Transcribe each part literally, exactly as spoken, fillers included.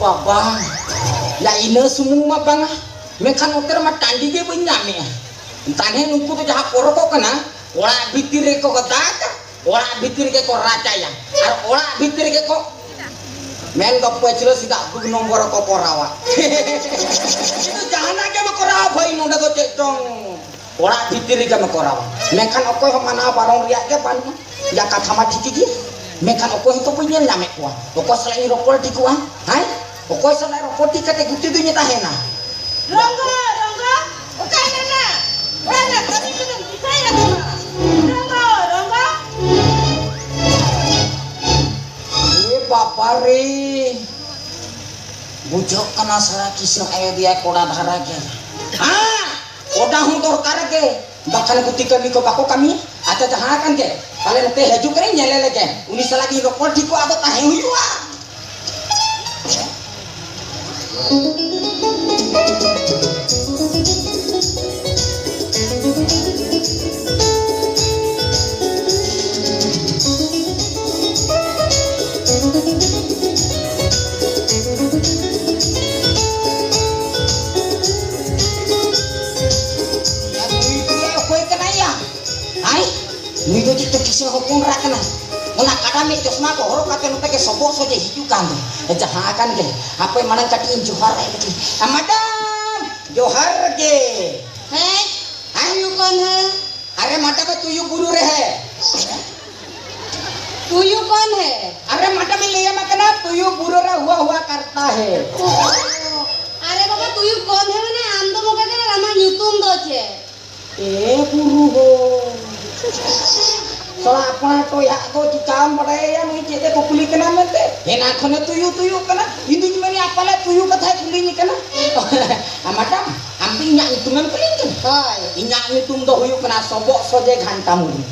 ᱵᱟᱵᱟ, ᱭᱟ, ᱤᱱᱟᱹ ᱥᱩᱢᱩᱝ ᱢᱟ ᱵᱟᱝᱟ, ᱢᱮᱱᱠᱷᱟᱱ ᱱᱚᱛᱮ ᱨᱮᱢᱟ ᱴᱟᱺᱰᱤ ᱜᱮ ᱵᱟᱹᱧ ᱧᱟᱢᱮᱜᱼᱟ᱾ ᱛᱟᱦᱮᱸ ᱱᱩᱠᱩ ᱫᱚ ᱡᱟᱦᱟᱸ ᱯᱚᱨᱚᱵᱚᱜ ᱠᱟᱱᱟ, ᱚᱲᱟᱜ ᱵᱷᱤᱛᱤᱨ ᱨᱮᱠᱚ ᱫᱟᱜᱟ, ᱚᱲᱟᱜ ᱵᱷᱤᱛᱤᱨ ᱨᱮᱜᱮ ᱠᱚ ᱨᱟᱪᱟᱭᱟ, ᱟᱨ ᱚᱲᱟᱜ ᱵᱷᱤᱛᱤᱨ ᱨᱮᱜᱮ ᱠᱚ ᱢᱮᱱ ᱫᱚ ᱯᱟᱹᱪᱷᱞᱟᱹ ᱥᱮᱫᱟᱜ ᱫᱩ ᱱᱚᱢᱵᱚᱨ ᱨᱮᱠᱚ ᱠᱚᱨᱟᱣᱟ᱾ ᱤᱧ ᱫᱚ ᱡᱟᱦᱟᱱᱟᱜ ᱜᱮ ᱵᱟᱠᱚ ᱠᱚᱨᱟᱣᱟ ᱵᱷᱟᱹᱭ, ᱱᱚᱰᱮ ᱫᱚ ᱪᱮᱫ ᱪᱚᱝ ᱚᱲᱟᱜ ᱵᱷᱤᱛᱤᱨ ᱨᱮᱜᱮ ᱠᱚ ᱠᱚᱨᱟᱣᱟ, ᱢᱮᱱᱠᱷᱟᱱ ᱚᱠᱚᱭ ᱦᱚᱸ ᱢᱟᱱᱟᱣ ᱵᱟᱨᱚᱱ ᱨᱮᱭᱟᱜ ᱜᱮ ᱵᱟᱹᱱᱩᱜᱼᱟ᱾ ᱭᱟ, ᱠᱟᱛᱷᱟ ᱢᱟ ᱴᱷᱤᱠ ᱜᱮ, ᱢᱮᱱᱠᱷᱟᱱ ᱚᱠᱚᱭ ᱦᱚᱸᱛᱚ ᱵᱟᱹᱧ ᱧᱮᱞ ᱧᱟᱢᱮᱫ ᱠᱚᱣᱟ᱾ ᱚᱠᱚᱭ ᱥᱟᱞᱟᱜ ᱤᱧ ᱨᱚᱯᱚᱲ ᱴᱷᱤᱠᱚᱜᱼᱟ? ᱦᱮᱸ? ᱚᱠᱚᱭ ᱥᱟᱞᱟᱜ ᱨᱚᱯᱚᱲ ᱴᱷᱤᱠ ᱠᱟᱛᱮ ᱜᱩᱛᱤ ᱫᱩᱧ ᱛᱟᱦᱮᱱᱟ? ᱨᱚᱝᱜᱚ, ᱨᱚᱝᱜᱚ, ᱚᱠᱟᱭ ᱱᱟᱢ? ᱚᱲᱟᱜ ᱨᱮ ᱠᱟᱹᱢᱤ ᱠᱚᱫᱚᱢ ᱪᱤᱠᱟᱹᱭᱮᱫᱟ ᱥᱮ ᱵᱟᱝ? ᱨᱚᱝᱜᱚ, ᱨᱚᱝᱜᱚ᱾ ᱮ ᱵᱟᱵᱟ ᱨᱮ, ᱵᱩᱡᱷᱟᱹᱜ ᱠᱟᱱᱟ ᱥᱟᱨᱟ ᱠᱤᱥᱟᱹᱬ ᱟᱭᱳ ᱫᱮᱭᱟ ᱠᱚᱲᱟ ᱫᱷᱟᱨᱟ ᱜᱮ᱾ ᱦᱮᱸ, ᱚᱱᱟ ᱦᱚᱸ ᱫᱚᱨᱠᱟᱨ ᱜᱮ, ᱵᱟᱠᱷᱟᱱ ᱜᱩᱛᱤ ᱠᱟᱹᱢᱤ ᱠᱚ ᱵᱟᱠᱚ ᱠᱟᱹᱢᱤᱭᱟ᱾ ᱟᱪᱪᱷᱟ, ᱡᱟᱦᱟᱸ ᱠᱟᱱ ᱜᱮ, ᱛᱟᱦᱞᱮ ᱱᱚᱛᱮ ᱦᱤᱡᱩᱜ ᱠᱟᱹᱱᱟᱹᱧ, ᱧᱮᱞᱮ ᱞᱮᱜᱮ, ᱩᱱᱤ ᱥᱟᱞᱟᱜ ᱜᱤᱧ ᱨᱚᱯᱚᱲ ᱴᱷᱤᱠᱚᱜᱼᱟ, ᱟᱫᱚ ᱛᱟᱦᱮᱸ ᱦᱩᱭᱩᱜᱼᱟ᱾ ᱭᱟ, ᱱᱩᱭ ᱫᱚ ᱭᱟ ᱚᱠᱚᱭ ᱠᱟᱱᱟᱭ ᱭᱟ? ᱦᱟᱭ, ᱱᱩᱭ ᱫᱚ ᱪᱮᱫ ᱪᱚ ᱠᱤᱥᱟᱹᱬ ᱦᱚᱯᱚᱱ ᱨᱟ ᱠᱟᱱᱟᱭ᱾ ᱚᱱᱟ ᱠᱟᱰᱟ ᱢᱮᱫ ᱪᱚᱥᱢᱟ ᱠᱚ ᱦᱚᱨᱚᱜ ᱠᱟᱛᱮ ᱱᱚᱛᱮ ᱜᱮ ᱥᱚᱵᱚᱜ ᱥᱚᱡᱮ ᱦᱤᱡᱩᱜ ᱠᱟᱱ ᱫᱚ᱾ ᱡᱟᱦᱟᱸ ᱟᱠᱟᱱ ᱜᱮ, ᱦᱟᱯᱮ ᱢᱟᱲᱟᱝ ᱠᱟᱹᱴᱤᱡ ᱤᱧ ᱡᱚᱦᱟᱨ ᱟᱭ ᱞᱮᱜᱮ᱾ ᱟ, ᱢᱟᱰᱟᱢ, ᱡᱚᱦᱟᱨ ᱜᱮ᱾ ᱦᱮᱸ, ᱟᱭᱩ ᱠᱚᱱ ᱦᱮᱸ᱾ ᱟᱨᱮ ᱢᱟᱰᱟᱢ, ᱛᱩᱭᱩ ᱵᱩᱨᱩ ᱨᱮ ᱦᱮ᱾ ᱛᱩᱭᱩ ᱠᱚᱱ ᱦᱮ? ᱟᱨᱮ ᱢᱟᱰᱟᱢ, ᱤᱧ ᱞᱟᱹᱭᱟᱢᱟ ᱠᱟᱱᱟ, ᱛᱩᱭᱩ ᱵᱩᱨᱩ ᱨᱮ ᱦᱩᱣᱟ ᱦᱩᱣᱟ ᱠᱟᱨᱛᱟ ᱦᱮ᱾ ᱚ, ᱟᱨᱮ ᱵᱟᱵᱟ, ᱛᱩᱭᱩ ᱠᱚᱱ ᱦᱮ ᱢᱟᱱᱮ ᱟᱢ ᱫᱚ ᱢᱚᱠᱟ ᱠᱟᱱᱟ, ᱟᱢᱟᱜ ᱧᱩᱛᱩᱢ ᱫᱚ ᱪᱮᱫ? ᱮ ᱵᱩᱨᱩ ᱦᱚᱲ᱾ ᱥᱟᱞᱟ ᱟᱯᱱᱟᱨ ᱴᱚᱭᱟᱜ ᱫᱚ ᱪᱤᱠᱟᱢ ᱵᱟᱰᱟᱭᱟ ᱱᱩᱭ ᱪᱮᱫ ᱮ ᱠᱩᱠᱞᱤ ᱠᱟᱱᱟ ᱢᱮᱱᱛᱮ? ᱮᱱᱟ ᱠᱷᱚᱱᱮ ᱛᱩᱭᱩ ᱛᱩᱭᱩᱜ ᱠᱟᱱᱟ᱾ ᱤᱧ ᱫᱩᱧ ᱢᱮᱱᱮᱫᱼᱟ ᱯᱟᱞᱮ ᱛᱩᱭᱩ ᱠᱟᱛᱷᱟᱭ ᱠᱩᱞᱤᱧ ᱠᱟᱱᱟ᱾ ᱟ, ᱢᱟᱰᱟᱢ, ᱟᱢ ᱫᱚ ᱤᱧᱟᱜ ᱧᱩᱛᱩᱢᱮᱢ ᱠᱩᱞᱤᱧ ᱠᱟᱱᱟ? ᱦᱳᱭ᱾ ᱤᱧᱟᱜ ᱧᱩᱛᱩᱢ ᱫᱚ ᱦᱩᱭᱩᱜ ᱠᱟᱱᱟ ᱥᱚᱵᱚᱜ ᱥᱚᱡᱮ ᱜᱷᱟᱱᱴᱟ ᱢᱩᱨᱢᱩ᱾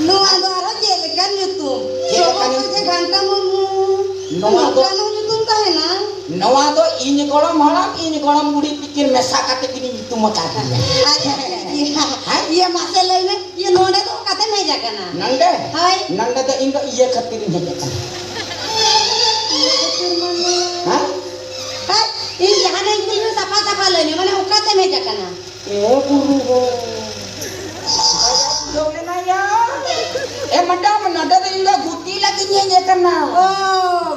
ᱱᱚᱣᱟ ᱫᱚ ᱟᱨᱦᱚᱸ ᱪᱮᱫ ᱞᱮᱠᱟᱱ ᱧᱩᱛᱩᱢ? ᱪᱮᱫ ᱞᱮᱠᱟᱱ ᱥᱚᱵᱚᱜ ᱧᱩᱛᱩᱢ? ᱥᱚᱡᱮ ᱜᱷᱟᱱᱴᱟ ᱢᱩᱨᱢᱩ᱾ ᱱᱚᱣᱟ ᱫᱚ ᱱᱚᱝᱠᱟᱱ ᱦᱚᱸ ᱧᱩᱛᱩᱢ ᱛᱟᱦᱮᱱᱟ? ᱱᱚᱣᱟ ᱫᱚ ᱤᱧ ᱜᱚᱲᱚᱢ ᱦᱟᱲᱟᱢ, ᱤᱧ ᱜᱚᱲᱚᱢ ᱵᱩᱲᱦᱤ ᱛᱤᱠᱤᱱ ᱢᱮᱥᱟ ᱠᱟᱛᱮ ᱠᱤᱱ ᱧᱩᱛᱩᱢ ᱟᱠᱟᱫᱤᱧᱟ᱾ ᱟᱪᱪᱷᱟ, ᱤᱭᱟᱹ, ᱦᱮᱸ? ᱤᱭᱟᱹ ᱢᱟᱥᱮ ᱞᱟᱹᱭ ᱢᱮ, ᱤᱭᱟᱹ ᱱᱚᱰᱮ ᱫᱚ ᱚᱠᱟᱛᱮᱢ ᱦᱮᱡ ᱟᱠᱟᱱᱟ? ᱱᱚᱰᱮ? ᱦᱳᱭ᱾ ᱱᱚᱰᱮ ᱫᱚ ᱤᱧ ᱫᱚ ᱤᱭᱟᱹ ᱠᱷᱟᱹᱛᱤᱨᱤᱧ ᱦᱮᱡ ᱟᱠᱟᱱᱟ᱾ ᱤᱧ ᱡᱟᱦᱟᱱᱟᱜ ᱤᱧ ᱠᱩᱞᱤ ᱢᱮ, ᱥᱟᱯᱷᱟ ᱥᱟᱯᱷᱟ ᱞᱟᱹᱭ ᱢᱮ, ᱢᱟᱱᱮ ᱚᱠᱟᱛᱮᱢ ᱦᱮᱡ ᱟᱠᱟᱱᱟ? ᱮ ᱵᱩᱨᱩ ᱦᱚᱲ᱾ ᱵᱟᱭᱟ ᱵᱩᱡᱷᱟᱹᱣ ᱞᱮᱱᱟ ᱭᱟ᱾ ᱮ ᱢᱮᱰᱟᱢ, ᱱᱚᱰᱮ ᱫᱚ ᱤᱧ ᱫᱚ ᱜᱩᱛᱤ ᱞᱟᱹᱜᱤᱫ ᱤᱧ ᱦᱮᱡ ᱟᱠᱟᱱᱟ᱾ ᱚ,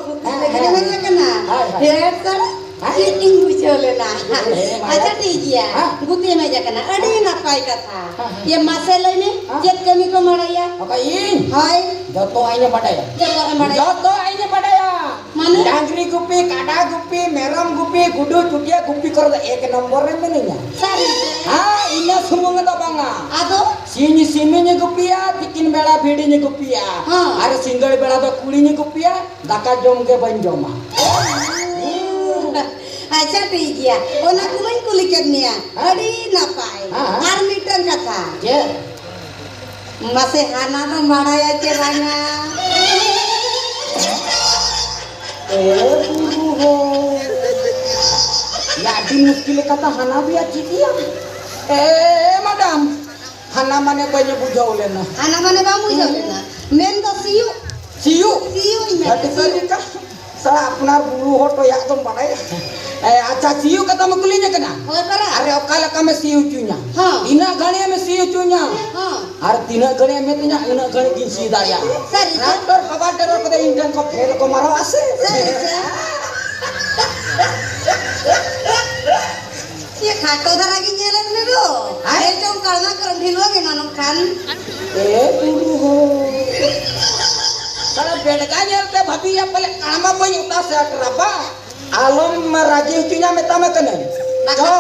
ᱜᱩᱛᱤ ᱦᱮᱸ, ᱞᱟᱹᱜᱤᱫ ᱮᱢ ᱦᱮᱸ᱾ ᱦᱮᱡ ᱟᱠᱟᱱᱟ? ᱦᱳᱭ, ᱦᱳᱭ᱾ ᱦᱮᱸ, ᱥᱟᱨ᱾ ᱦᱮᱸ? ᱪᱮᱫ ᱤᱧ ᱵᱩᱡᱷᱟᱹᱣ ᱞᱮᱱᱟ᱾ ᱦᱮᱸ, ᱦᱮᱸ, ᱟᱪᱪᱷᱟ, ᱦᱮᱸ᱾ ᱴᱷᱤᱠ ᱜᱮᱭᱟ᱾ ᱦᱮᱸ᱾ ᱜᱩᱛᱤ ᱮᱢ ᱦᱮᱡ ᱟᱠᱟᱱᱟ, ᱟᱹᱰᱤ ᱱᱟᱯᱟᱭ ᱠᱟᱛᱷᱟ᱾ ᱦᱮᱸ, ᱦᱮᱸ᱾ ᱭᱟ, ᱢᱟᱥᱮ ᱞᱟᱹᱭ ᱢᱮ, ᱦᱮᱸ? ᱪᱮᱫ ᱠᱟᱹᱢᱤ ᱠᱚᱢ ᱵᱟᱲᱟᱭᱟ? ᱚᱠᱚᱭ, ᱤᱧ? ᱦᱳᱭ᱾ ᱡᱚᱛᱚᱣᱟᱜ ᱤᱧ ᱵᱟᱰᱟᱭᱟ᱾ ᱡᱚᱛᱚᱣᱟᱜ ᱮᱢ ᱵᱟᱰᱟᱭᱟ? ᱡᱚᱛᱚᱣᱟᱜ ᱤᱧ ᱵᱟᱰᱟᱭᱟ᱾ ᱢᱟᱱᱮ? ᱰᱟᱝᱨᱤ ᱜᱩᱯᱤ, ᱠᱟᱰᱟ ᱜᱩᱯᱤ, ᱢᱮᱨᱚᱢ ᱜᱩᱯᱤ, ᱜᱩᱰᱩ, ᱪᱩᱴᱤᱭᱟ ᱜᱩᱯᱤ ᱠᱚᱨᱮ ᱫᱚ ᱮᱠ ᱱᱚᱢᱵᱚᱨ ᱨᱮ ᱢᱤᱱᱟᱹᱧᱟ᱾ ᱥᱟᱹᱨᱤ ᱜᱮ? ᱦᱮᱸ, ᱤᱱᱟᱹ ᱥᱩᱢᱩᱝ ᱫᱚ ᱵᱟᱝᱟ᱾ ᱟᱫᱚ? ᱥᱤᱧ ᱥᱤᱢᱤᱧ ᱜᱩᱯᱤᱭᱟ, ᱛᱤᱠᱤᱱ ᱵᱮᱲᱟ ᱵᱷᱤᱰᱤᱧ ᱜᱩᱯᱤᱭᱟ᱾ ᱦᱮᱸ᱾ ᱟᱨ ᱥᱤᱸᱜᱟᱹᱲ ᱵᱮᱲᱟ ᱫᱚ ᱠᱩᱲᱤᱧ ᱜᱩᱯᱤᱭᱟ, ᱫᱟᱠᱟ ᱡᱚᱢ ᱜᱮ ᱵᱟᱹᱧ ᱡᱚᱢᱟ᱾ ᱟᱪᱪᱷᱟ, ᱴᱷᱤᱠ ᱜᱮᱭᱟ, ᱚᱱᱟ ᱠᱚᱢᱟᱧ ᱠᱩᱞᱤ ᱠᱮᱫ ᱢᱮᱭᱟ᱾ ᱦᱮᱸ᱾ ᱟᱹᱰᱤ ᱱᱟᱯᱟᱭ᱾ ᱦᱮᱸ, ᱦᱮᱸ᱾ ᱟᱨ ᱢᱤᱫᱴᱟᱝ ᱠᱟᱛᱷᱟ᱾ ᱪᱮᱫ? ᱢᱟᱥᱮ, ᱦᱟᱱᱟ ᱫᱚᱢ ᱵᱟᱲᱟᱭᱟ ᱪᱮ ᱵᱟᱝᱟ? ᱮ ᱵᱩᱨᱩ ᱦᱚᱲ᱾ ᱭᱟ, ᱟᱹᱰᱤ ᱢᱩᱥᱠᱤᱞ ᱠᱟᱛᱷᱟ, ᱦᱟᱱᱟ ᱫᱚᱭᱟ ᱪᱮᱫ ᱭᱟ? ᱮ, ᱢᱮᱰᱟᱢ, ᱦᱟᱱᱟ ᱢᱟᱱᱮ ᱵᱟᱹᱧ ᱵᱩᱡᱷᱟᱹᱣ ᱞᱮᱱᱟ᱾ ᱦᱟᱱᱟ ᱢᱟᱱᱮ ᱵᱟᱢ ᱵᱩᱡᱷᱟᱹᱣ ᱞᱮᱱᱟ? ᱢᱮᱱ ᱫᱚ ᱥᱤᱭᱩᱜ᱾ ᱥᱤᱭᱩᱜ? ᱥᱤᱭᱩᱜ ᱤᱧ ᱢᱮᱱᱫᱟ, ᱟᱹᱰᱤ ᱥᱤᱭᱩᱜ᱾ ᱥᱟᱹᱨᱤ ᱠᱟᱛᱷᱟ᱾ ᱥᱟᱞᱟ, ᱟᱯᱱᱟᱨ ᱵᱩᱨᱩ ᱦᱚᱲ ᱛᱚ ᱭᱟᱜ ᱫᱚᱢ ᱵᱟᱲᱟᱭᱟ᱾ ᱮ, ᱟᱪᱪᱷᱟ, ᱥᱤᱭᱩᱜ ᱠᱟᱛᱷᱟ ᱢᱟ ᱠᱩᱞᱤᱧ ᱠᱟᱱᱟ᱾ ᱦᱳᱭ ᱯᱟᱨᱟ᱾ ᱟᱨᱮ, ᱚᱠᱟ ᱞᱮᱠᱟ ᱢᱮ ᱥᱤᱭᱩᱜ ᱦᱚᱪᱚᱧᱟ? ᱦᱚᱸ᱾ ᱛᱤᱱᱟᱹᱜ ᱜᱷᱟᱹᱲᱤᱡ ᱮᱢ ᱥᱤᱭᱩᱜ ᱦᱚᱪᱚᱧᱟ? ᱦᱚᱸ᱾ ᱟᱨ ᱛᱤᱱᱟᱹᱜ ᱜᱷᱟᱹᱲᱤᱡ ᱮᱢ ᱢᱤᱛᱟᱹᱧᱟ, ᱩᱱᱟᱹᱜ ᱜᱷᱟᱹᱲᱤᱡ ᱜᱤᱧ ᱥᱤ ᱫᱟᱲᱮᱭᱟᱜᱼᱟ᱾ ᱥᱟᱹᱨᱤ ᱥᱮ? ᱴᱨᱟᱠᱴᱚᱨ, ᱯᱟᱣᱟᱨ ᱴᱤᱞᱟᱨ ᱠᱚᱫᱚ ᱤᱧ ᱴᱷᱮᱱ ᱠᱚ ᱯᱷᱮᱞ ᱠᱚ ᱢᱟᱨᱟᱣᱟ ᱥᱮ? ᱥᱟᱹᱨᱤ ᱥᱮ? ᱪᱮᱫ ᱠᱷᱟᱴᱚ ᱫᱷᱟᱨᱟ ᱜᱤᱧ ᱧᱮᱞᱮᱫ ᱢᱮ ᱫᱚ᱾ ᱦᱮᱸ? ᱧᱮᱞ ᱪᱚᱝ ᱠᱟᱲᱢᱟ ᱠᱚᱨᱮ ᱰᱷᱤᱞᱣᱟᱹ ᱜᱮ ᱱᱚᱝᱠᱟᱱ᱾ ᱮ ᱵᱩᱨᱩ ᱦᱚᱲ᱾ ᱥᱟᱞᱟ ᱵᱮᱰᱜᱟ ᱧᱮᱞᱛᱮ ᱵᱷᱟᱹᱵᱤᱭᱟ ᱯᱟᱞᱮ ᱠᱟᱲᱢᱟ ᱵᱟᱹᱧ ᱚᱛᱟ ᱥᱮ ᱟᱴᱨᱟᱯᱟ᱾ ᱟᱞᱚᱢ ᱨᱟᱹᱜᱤ ᱦᱚᱪᱚᱧᱟ ᱢᱮᱛᱟᱢᱮ ᱠᱟᱹᱱᱟᱹᱧ᱾ ᱵᱟᱠᱷᱟᱱ ᱪᱚ, ᱫᱚ,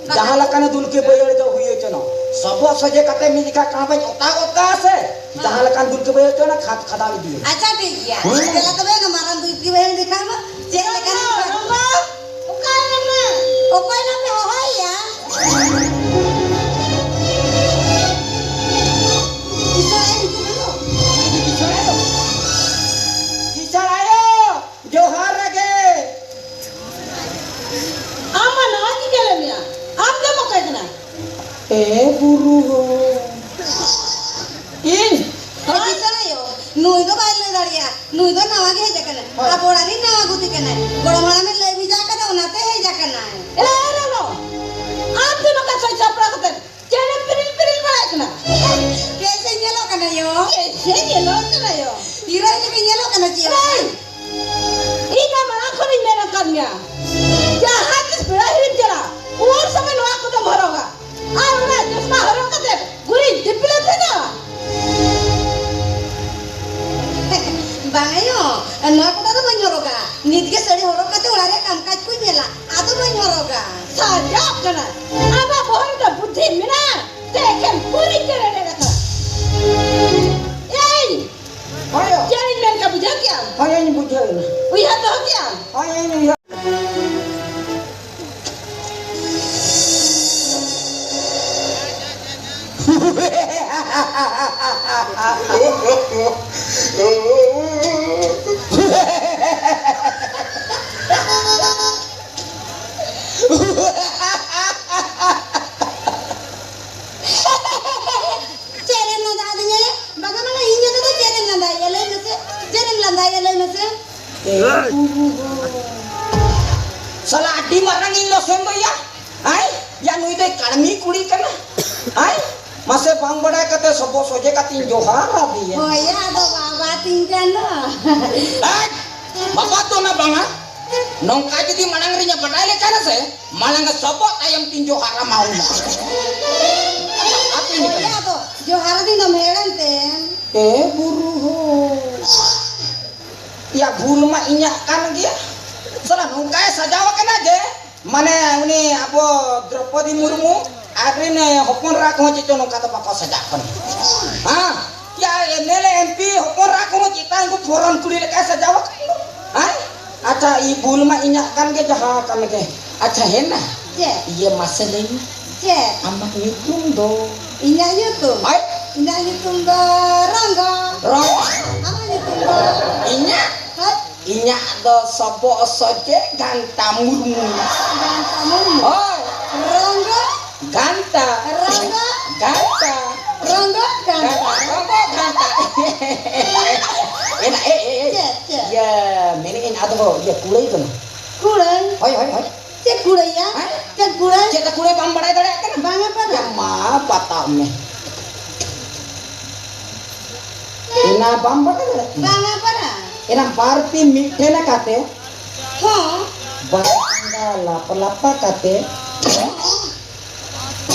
ᱵᱟᱠᱷᱟᱱ ᱡᱟᱦᱟᱸ ᱞᱮᱠᱟᱱ ᱫᱩᱞᱠᱤ ᱵᱟᱹᱭᱦᱟᱹᱲ ᱫᱚ ᱦᱩᱭ ᱦᱚᱪᱚᱱᱚᱜ᱾ ᱥᱚᱵᱚᱜ ᱥᱚᱡᱷᱮ ᱠᱟᱛᱮ ᱢᱤᱫ ᱡᱚᱠᱷᱟ ᱠᱟᱲᱢᱟᱧ ᱚᱛᱟ ᱜᱚᱫ ᱠᱟᱜᱼᱟ ᱥᱮ, ᱦᱮᱸ᱾ ᱡᱟᱦᱟᱸ ᱞᱮᱠᱟᱱ ᱫᱩᱞᱠᱤ ᱵᱟᱹᱭᱦᱟᱹᱲ ᱪᱚ ᱚᱱᱟ ᱠᱷᱟᱫ ᱠᱷᱟᱫᱟᱣ ᱤᱫᱤᱭᱟ᱾ ᱟᱪᱪᱷᱟ, ᱴᱷᱤᱠ ᱜᱮᱭᱟ᱾ ᱦᱮᱸ᱾ ᱫᱮᱞᱟ ᱛᱚᱵᱮ, ᱚᱱᱟ ᱢᱟᱨᱟᱝ ᱫᱩᱞᱠᱤ ᱵᱟᱹᱭᱦᱟᱹᱲ ᱫᱮᱠᱷᱟᱣ ᱢᱟ᱾ ᱪᱮᱫ ᱞᱮᱠᱟᱱ ᱫᱩᱞᱠᱤ? ᱚᱠᱟᱭ ᱱᱟᱯᱮ ᱦᱚᱦᱚᱭᱮᱭᱟ? ᱠᱤᱥᱟᱹᱬ ᱟᱭᱳ ᱦᱤᱡᱩᱜ ᱠᱟᱱᱟ᱾ ᱠᱤᱥᱟᱹᱬ ᱟᱭᱳ᱾ ᱠᱤᱥᱟᱹᱬ ᱟᱭᱳ, ᱡᱚᱦᱟᱨ ᱜᱮ᱾ ᱟᱢ ᱢᱟ ᱱᱟᱣᱟ ᱜᱤᱧ ᱧᱮᱞᱮᱫ ᱢᱮᱭᱟ᱾ ᱟᱢ ᱫᱚᱢ ᱚᱠᱚᱭ ᱠᱟᱱᱟ? ᱮ ᱵᱩᱨᱩ ᱦᱚᱲ᱾ ᱤᱧ? ᱦᱳᱭ, ᱠᱤᱥᱟᱹᱬ ᱟᱭᱳ, ᱱᱩᱭ ᱫᱚ ᱵᱟᱭ ᱞᱟᱹᱭ ᱫᱟᱲᱮᱭᱟᱜᱼᱟ᱾ ᱱᱩᱭ ᱫᱚ ᱱᱟᱣᱟ ᱜᱮ ᱦᱮᱡ ᱟᱠᱟᱱᱟᱭ᱾ ᱦᱳᱭ᱾ ᱟᱵᱚ ᱚᱲᱟᱜ ᱨᱤᱱ ᱱᱟᱣᱟ ᱜᱩᱛᱤ ᱠᱟᱱᱟᱭ᱾ ᱜᱚᱲᱚᱢ ᱦᱟᱲᱟᱢᱮ ᱞᱟᱹᱭ ᱵᱷᱮᱡᱟ ᱟᱠᱟᱫᱟ, ᱚᱱᱟᱛᱮ ᱦᱮᱡ ᱟᱠᱟᱱᱟᱭ᱾ ᱪᱮᱫ ᱧᱮᱞᱚᱜ ᱠᱟᱱᱟ ᱭᱳ? ᱦᱤᱨᱳᱭᱤᱱ ᱞᱮᱠᱟ ᱧᱮᱞᱚᱜ ᱠᱟᱱᱟ ᱪᱮᱫ? ᱮᱭ! ᱤᱧ ᱢᱟ ᱢᱟᱲᱟᱝ ᱠᱷᱚᱱᱤᱧ ᱢᱮᱱ ᱟᱠᱟᱫ ᱢᱮᱭᱟ, ᱡᱟᱦᱟᱸ ᱛᱤᱥ ᱯᱮᱲᱟ ᱦᱤᱨᱤᱢ ᱪᱟᱞᱟᱜ, ᱩᱱ ᱥᱚᱢᱚᱭ ᱱᱚᱣᱟ ᱠᱚᱫᱚᱢ ᱦᱚᱨᱚᱜᱟ᱾ ᱟᱨ ᱚᱱᱟ ᱪᱚᱥᱢᱟ ᱦᱚᱨᱚᱜ ᱠᱟᱛᱮ ᱜᱩᱨᱤᱡ ᱫᱤᱯᱤᱞᱮᱢ ᱥᱮᱱᱚᱜᱼᱟ? ᱵᱟᱝ ᱟᱭᱳ, ᱱᱚᱣᱟ ᱠᱚᱫᱚ ᱟᱫᱚ ᱵᱟᱹᱧ ᱦᱚᱨᱚᱜᱟ᱾ ᱱᱤᱛ ᱜᱮ ᱥᱟᱹᱲᱤ ᱦᱚᱨᱚᱜ ᱠᱟᱛᱮ ᱚᱲᱟᱜ ᱨᱮᱭᱟᱜ ᱠᱟᱢ ᱠᱟᱡᱽ ᱠᱚᱧ ᱧᱮᱞᱟ, ᱟᱫᱚ ᱵᱟᱹᱧ ᱦᱚᱨᱚᱜᱟ᱾ ᱥᱟᱡᱟᱣ ᱠᱟᱱᱟ᱾ ᱟᱢᱟᱜ ᱵᱚᱦᱚᱜ ᱨᱮᱫᱚ ᱵᱩᱫᱽᱫᱷᱤ ᱢᱮᱱᱟᱜᱼᱟ ᱥᱮ ᱮᱠᱷᱮᱱ ᱯᱩᱨᱤ ᱪᱮᱬᱮ ᱞᱮᱠᱟ? ᱮᱭ! ᱦᱳᱭ᱾ ᱪᱮᱫ ᱤᱧ ᱢᱮᱱ ᱠᱮᱫᱟ, ᱵᱩᱡᱷᱟᱹᱣ ᱠᱮᱜᱼᱟᱢ? ᱦᱳᱭ, ᱤᱧ ᱵᱩᱡᱷᱟᱹᱣ ᱮᱱᱟ᱾ ᱩᱭᱦᱟᱹᱨ ᱫᱚᱦᱚ ᱠᱮᱜᱼᱟᱢ? ᱦᱳᱭ, ᱤᱧ ᱩᱭᱦᱟᱹᱨ᱾ ᱪᱮᱫ ᱮᱢ ᱞᱟᱸᱫᱟ ᱟᱹᱫᱤᱧᱟ? ᱵᱟᱝᱟ, ᱵᱟᱝᱟ, ᱤᱧ ᱧᱮᱞ ᱛᱮᱫᱚ ᱪᱮᱫ ᱮᱢ ᱞᱟᱸᱫᱟᱭᱮᱫᱼᱟ? ᱞᱟᱹᱭ ᱢᱮᱥᱮ, ᱪᱮᱫ ᱮᱢ ᱞᱟᱸᱫᱟᱭᱮᱫᱼᱟ? ᱞᱟᱹᱭ ᱢᱮᱥᱮ᱾ ᱮ ᱵᱩᱨᱩ ᱦᱚᱲ᱾ ᱥᱟᱞᱟ ᱟᱹᱰᱤ ᱢᱟᱨᱟᱝ ᱤᱧ ᱞᱚᱥᱮᱱ ᱫᱚ ᱭᱟ᱾ ᱦᱟᱭ, ᱭᱟ ᱱᱩᱭ ᱫᱚᱭ ᱠᱟᱹᱲᱢᱤ ᱠᱩᱲᱤ ᱠᱟᱱᱟ᱾ ᱦᱟᱭ, ᱢᱟᱥᱮ ᱵᱟᱝ ᱵᱟᱰᱟᱭ ᱠᱟᱛᱮ ᱥᱚᱵᱚᱜ ᱥᱚᱡᱷᱮ ᱠᱟᱛᱮᱧ ᱡᱚᱦᱟᱨ ᱟᱫᱮᱭᱟ᱾ ᱦᱳᱭ, ᱟᱫᱚ ᱵᱟᱵᱟ ᱛᱤᱧ ᱠᱟᱱ ᱫᱚ᱾ ᱦᱟᱭ, ᱵᱟᱵᱟ ᱫᱚ ᱚᱱᱟ ᱵᱟᱝᱟ᱾ ᱱᱚᱝᱠᱟ ᱡᱩᱫᱤ ᱢᱟᱲᱟᱝ ᱨᱤᱧ ᱵᱟᱰᱟᱭ ᱞᱮᱠᱷᱟᱱ ᱥᱮ, ᱢᱟᱲᱟᱝ ᱥᱚᱵᱚᱜ ᱛᱟᱭᱚᱢ ᱛᱤᱧ ᱡᱚᱦᱟᱨ ᱟᱢᱟ ᱩᱱᱟ᱾ ᱟᱹᱛᱤᱧ ᱦᱳᱭ, ᱠᱟᱱᱟ᱾ ᱟᱫᱚ ᱡᱚᱦᱟᱨ ᱟᱹᱫᱤᱧ ᱫᱚᱢ ᱦᱮᱲᱮᱢ ᱛᱮᱢ᱾ ᱮ ᱵᱩᱨᱩ ᱦᱚᱲ᱾ ᱭᱟ, ᱵᱷᱩᱞ ᱢᱟ ᱤᱧᱟᱹᱜ ᱠᱟᱱ ᱜᱮᱭᱟ᱾ ᱥᱟᱞᱟ ᱱᱚᱝᱠᱟᱭ ᱥᱟᱡᱟᱣ ᱟᱠᱟᱱᱟ ᱡᱮ, ᱢᱟᱱᱮ ᱩᱱᱤ ᱟᱵᱚ ᱫᱨᱚᱯᱚᱫᱤ ᱢᱩᱨᱢᱩ ᱟᱨ ᱨᱤᱱ ᱦᱚᱯᱚᱱ ᱮᱨᱟ ᱠᱚᱦᱚᱸ ᱪᱮᱫ ᱪᱚ ᱱᱚᱝᱠᱟ ᱫᱚ ᱵᱟᱠᱚ ᱥᱟᱡᱟᱜ ᱠᱟᱱᱟ᱾ ᱦᱮᱸ? ᱭᱟ, M L A, M P ᱦᱚᱯᱚᱱ ᱮᱨᱟ ᱠᱚᱦᱚᱸ ᱪᱮᱫ ᱛᱟᱭᱚᱢ ᱠᱚ ᱯᱷᱚᱨᱚᱱ ᱠᱩᱲᱤ ᱞᱮᱠᱟᱭ ᱥᱟᱡᱟᱣ ᱟᱠᱟᱱ ᱫᱚ᱾ ᱦᱮᱸ? ᱟᱪᱪᱷᱟ, ᱤ ᱵᱷᱩᱞ ᱢᱟ ᱤᱧᱟᱹᱜ ᱠᱟᱱ ᱜᱮ, ᱡᱟᱦᱟᱸ ᱠᱟᱱ ᱜᱮ᱾ ᱟᱪᱪᱷᱟ, ᱦᱮᱱᱟ? ᱪᱮᱫ? ᱤᱭᱟᱹ, ᱢᱟᱥᱮ ᱞᱟᱹᱭ ᱢᱮ᱾ ᱪᱮᱫ? ᱟᱢᱟᱜ ᱧᱩᱛᱩᱢ ᱫᱚ? ᱤᱧᱟᱹᱜ ᱧᱩᱛᱩᱢ? ᱦᱳᱭ᱾ ᱤᱧᱟᱹᱜ ᱧᱩᱛᱩᱢ ᱫᱚ ᱨᱚᱝᱜᱚ᱾ ᱨᱚᱝᱜᱚ? ᱟᱢᱟᱜ ᱧᱩᱛᱩᱢ ᱫᱚ? ᱤᱧᱟᱹᱜ? ᱦᱳᱭ᱾ ᱤᱧᱟᱹᱜ ᱫᱚ ᱥᱚᱵᱚᱜ ᱥᱚᱡᱮ ᱜᱷᱟᱱᱴᱟ ᱢᱩᱨᱢᱩ᱾ ᱜᱷᱟᱱᱴᱟ ᱢᱩᱨᱢᱩ? ᱦᱳᱭ᱾ ᱨᱚᱝᱜᱚ? ᱜᱷᱟᱱᱴᱟ᱾ ᱨᱚᱝᱜᱚ? ᱜᱷᱟᱱᱴᱟ᱾ ᱨᱚᱝᱜᱚ ᱜᱷᱟᱱᱴᱟ᱾ ᱜᱷᱟᱱᱴᱟ, ᱨᱚᱝᱜᱚ ᱜᱷᱟᱱᱴᱟ᱾ ᱮᱱᱟ, ᱮ, ᱮ, ᱮ᱾ ᱪᱮᱫ, ᱪᱮᱫ? ᱤᱭᱟᱹ, ᱢᱮᱱᱮᱫ ᱟᱹᱧ ᱟᱫᱚ, ᱤᱭᱟᱹ, ᱠᱩᱲᱟᱹᱭ ᱫᱚ ᱱᱟ? ᱠᱩᱲᱟᱹᱭ? ᱦᱳᱭ, ᱦᱳᱭ, ᱦᱳᱭ᱾ ᱪᱮᱫ ᱠᱩᱲᱟᱹᱭ ᱭᱟ? ᱦᱮᱸ? ᱪᱮᱫ ᱠᱩᱲᱟᱹᱭ? ᱪᱮᱫ ᱠᱩᱲᱟᱹᱭ ᱵᱟᱢ ᱵᱟᱲᱟᱭ ᱫᱟᱲᱮᱭᱟᱜ ᱠᱟᱱᱟ? ᱵᱟᱝᱟ ᱯᱟᱛᱟ᱾ ᱭᱟ ᱢᱟ, ᱯᱟᱛᱟᱜ ᱢᱮ᱾ ᱵᱟᱢ ᱵᱟᱰᱟᱭ ᱫᱟᱲᱮᱭᱟᱜ ᱠᱟᱱᱟ? ᱵᱟᱝᱟ, ᱵᱟᱲᱟᱭ᱾ ᱮᱱᱟᱝ ᱵᱟᱨ ᱯᱮ ᱢᱤᱫ ᱴᱷᱮᱱ ᱠᱟᱛᱮ, ᱦᱚᱸ᱾ ᱵᱟᱝᱟ, ᱞᱟᱯ ᱞᱟᱯᱟ ᱠᱟᱛᱮ,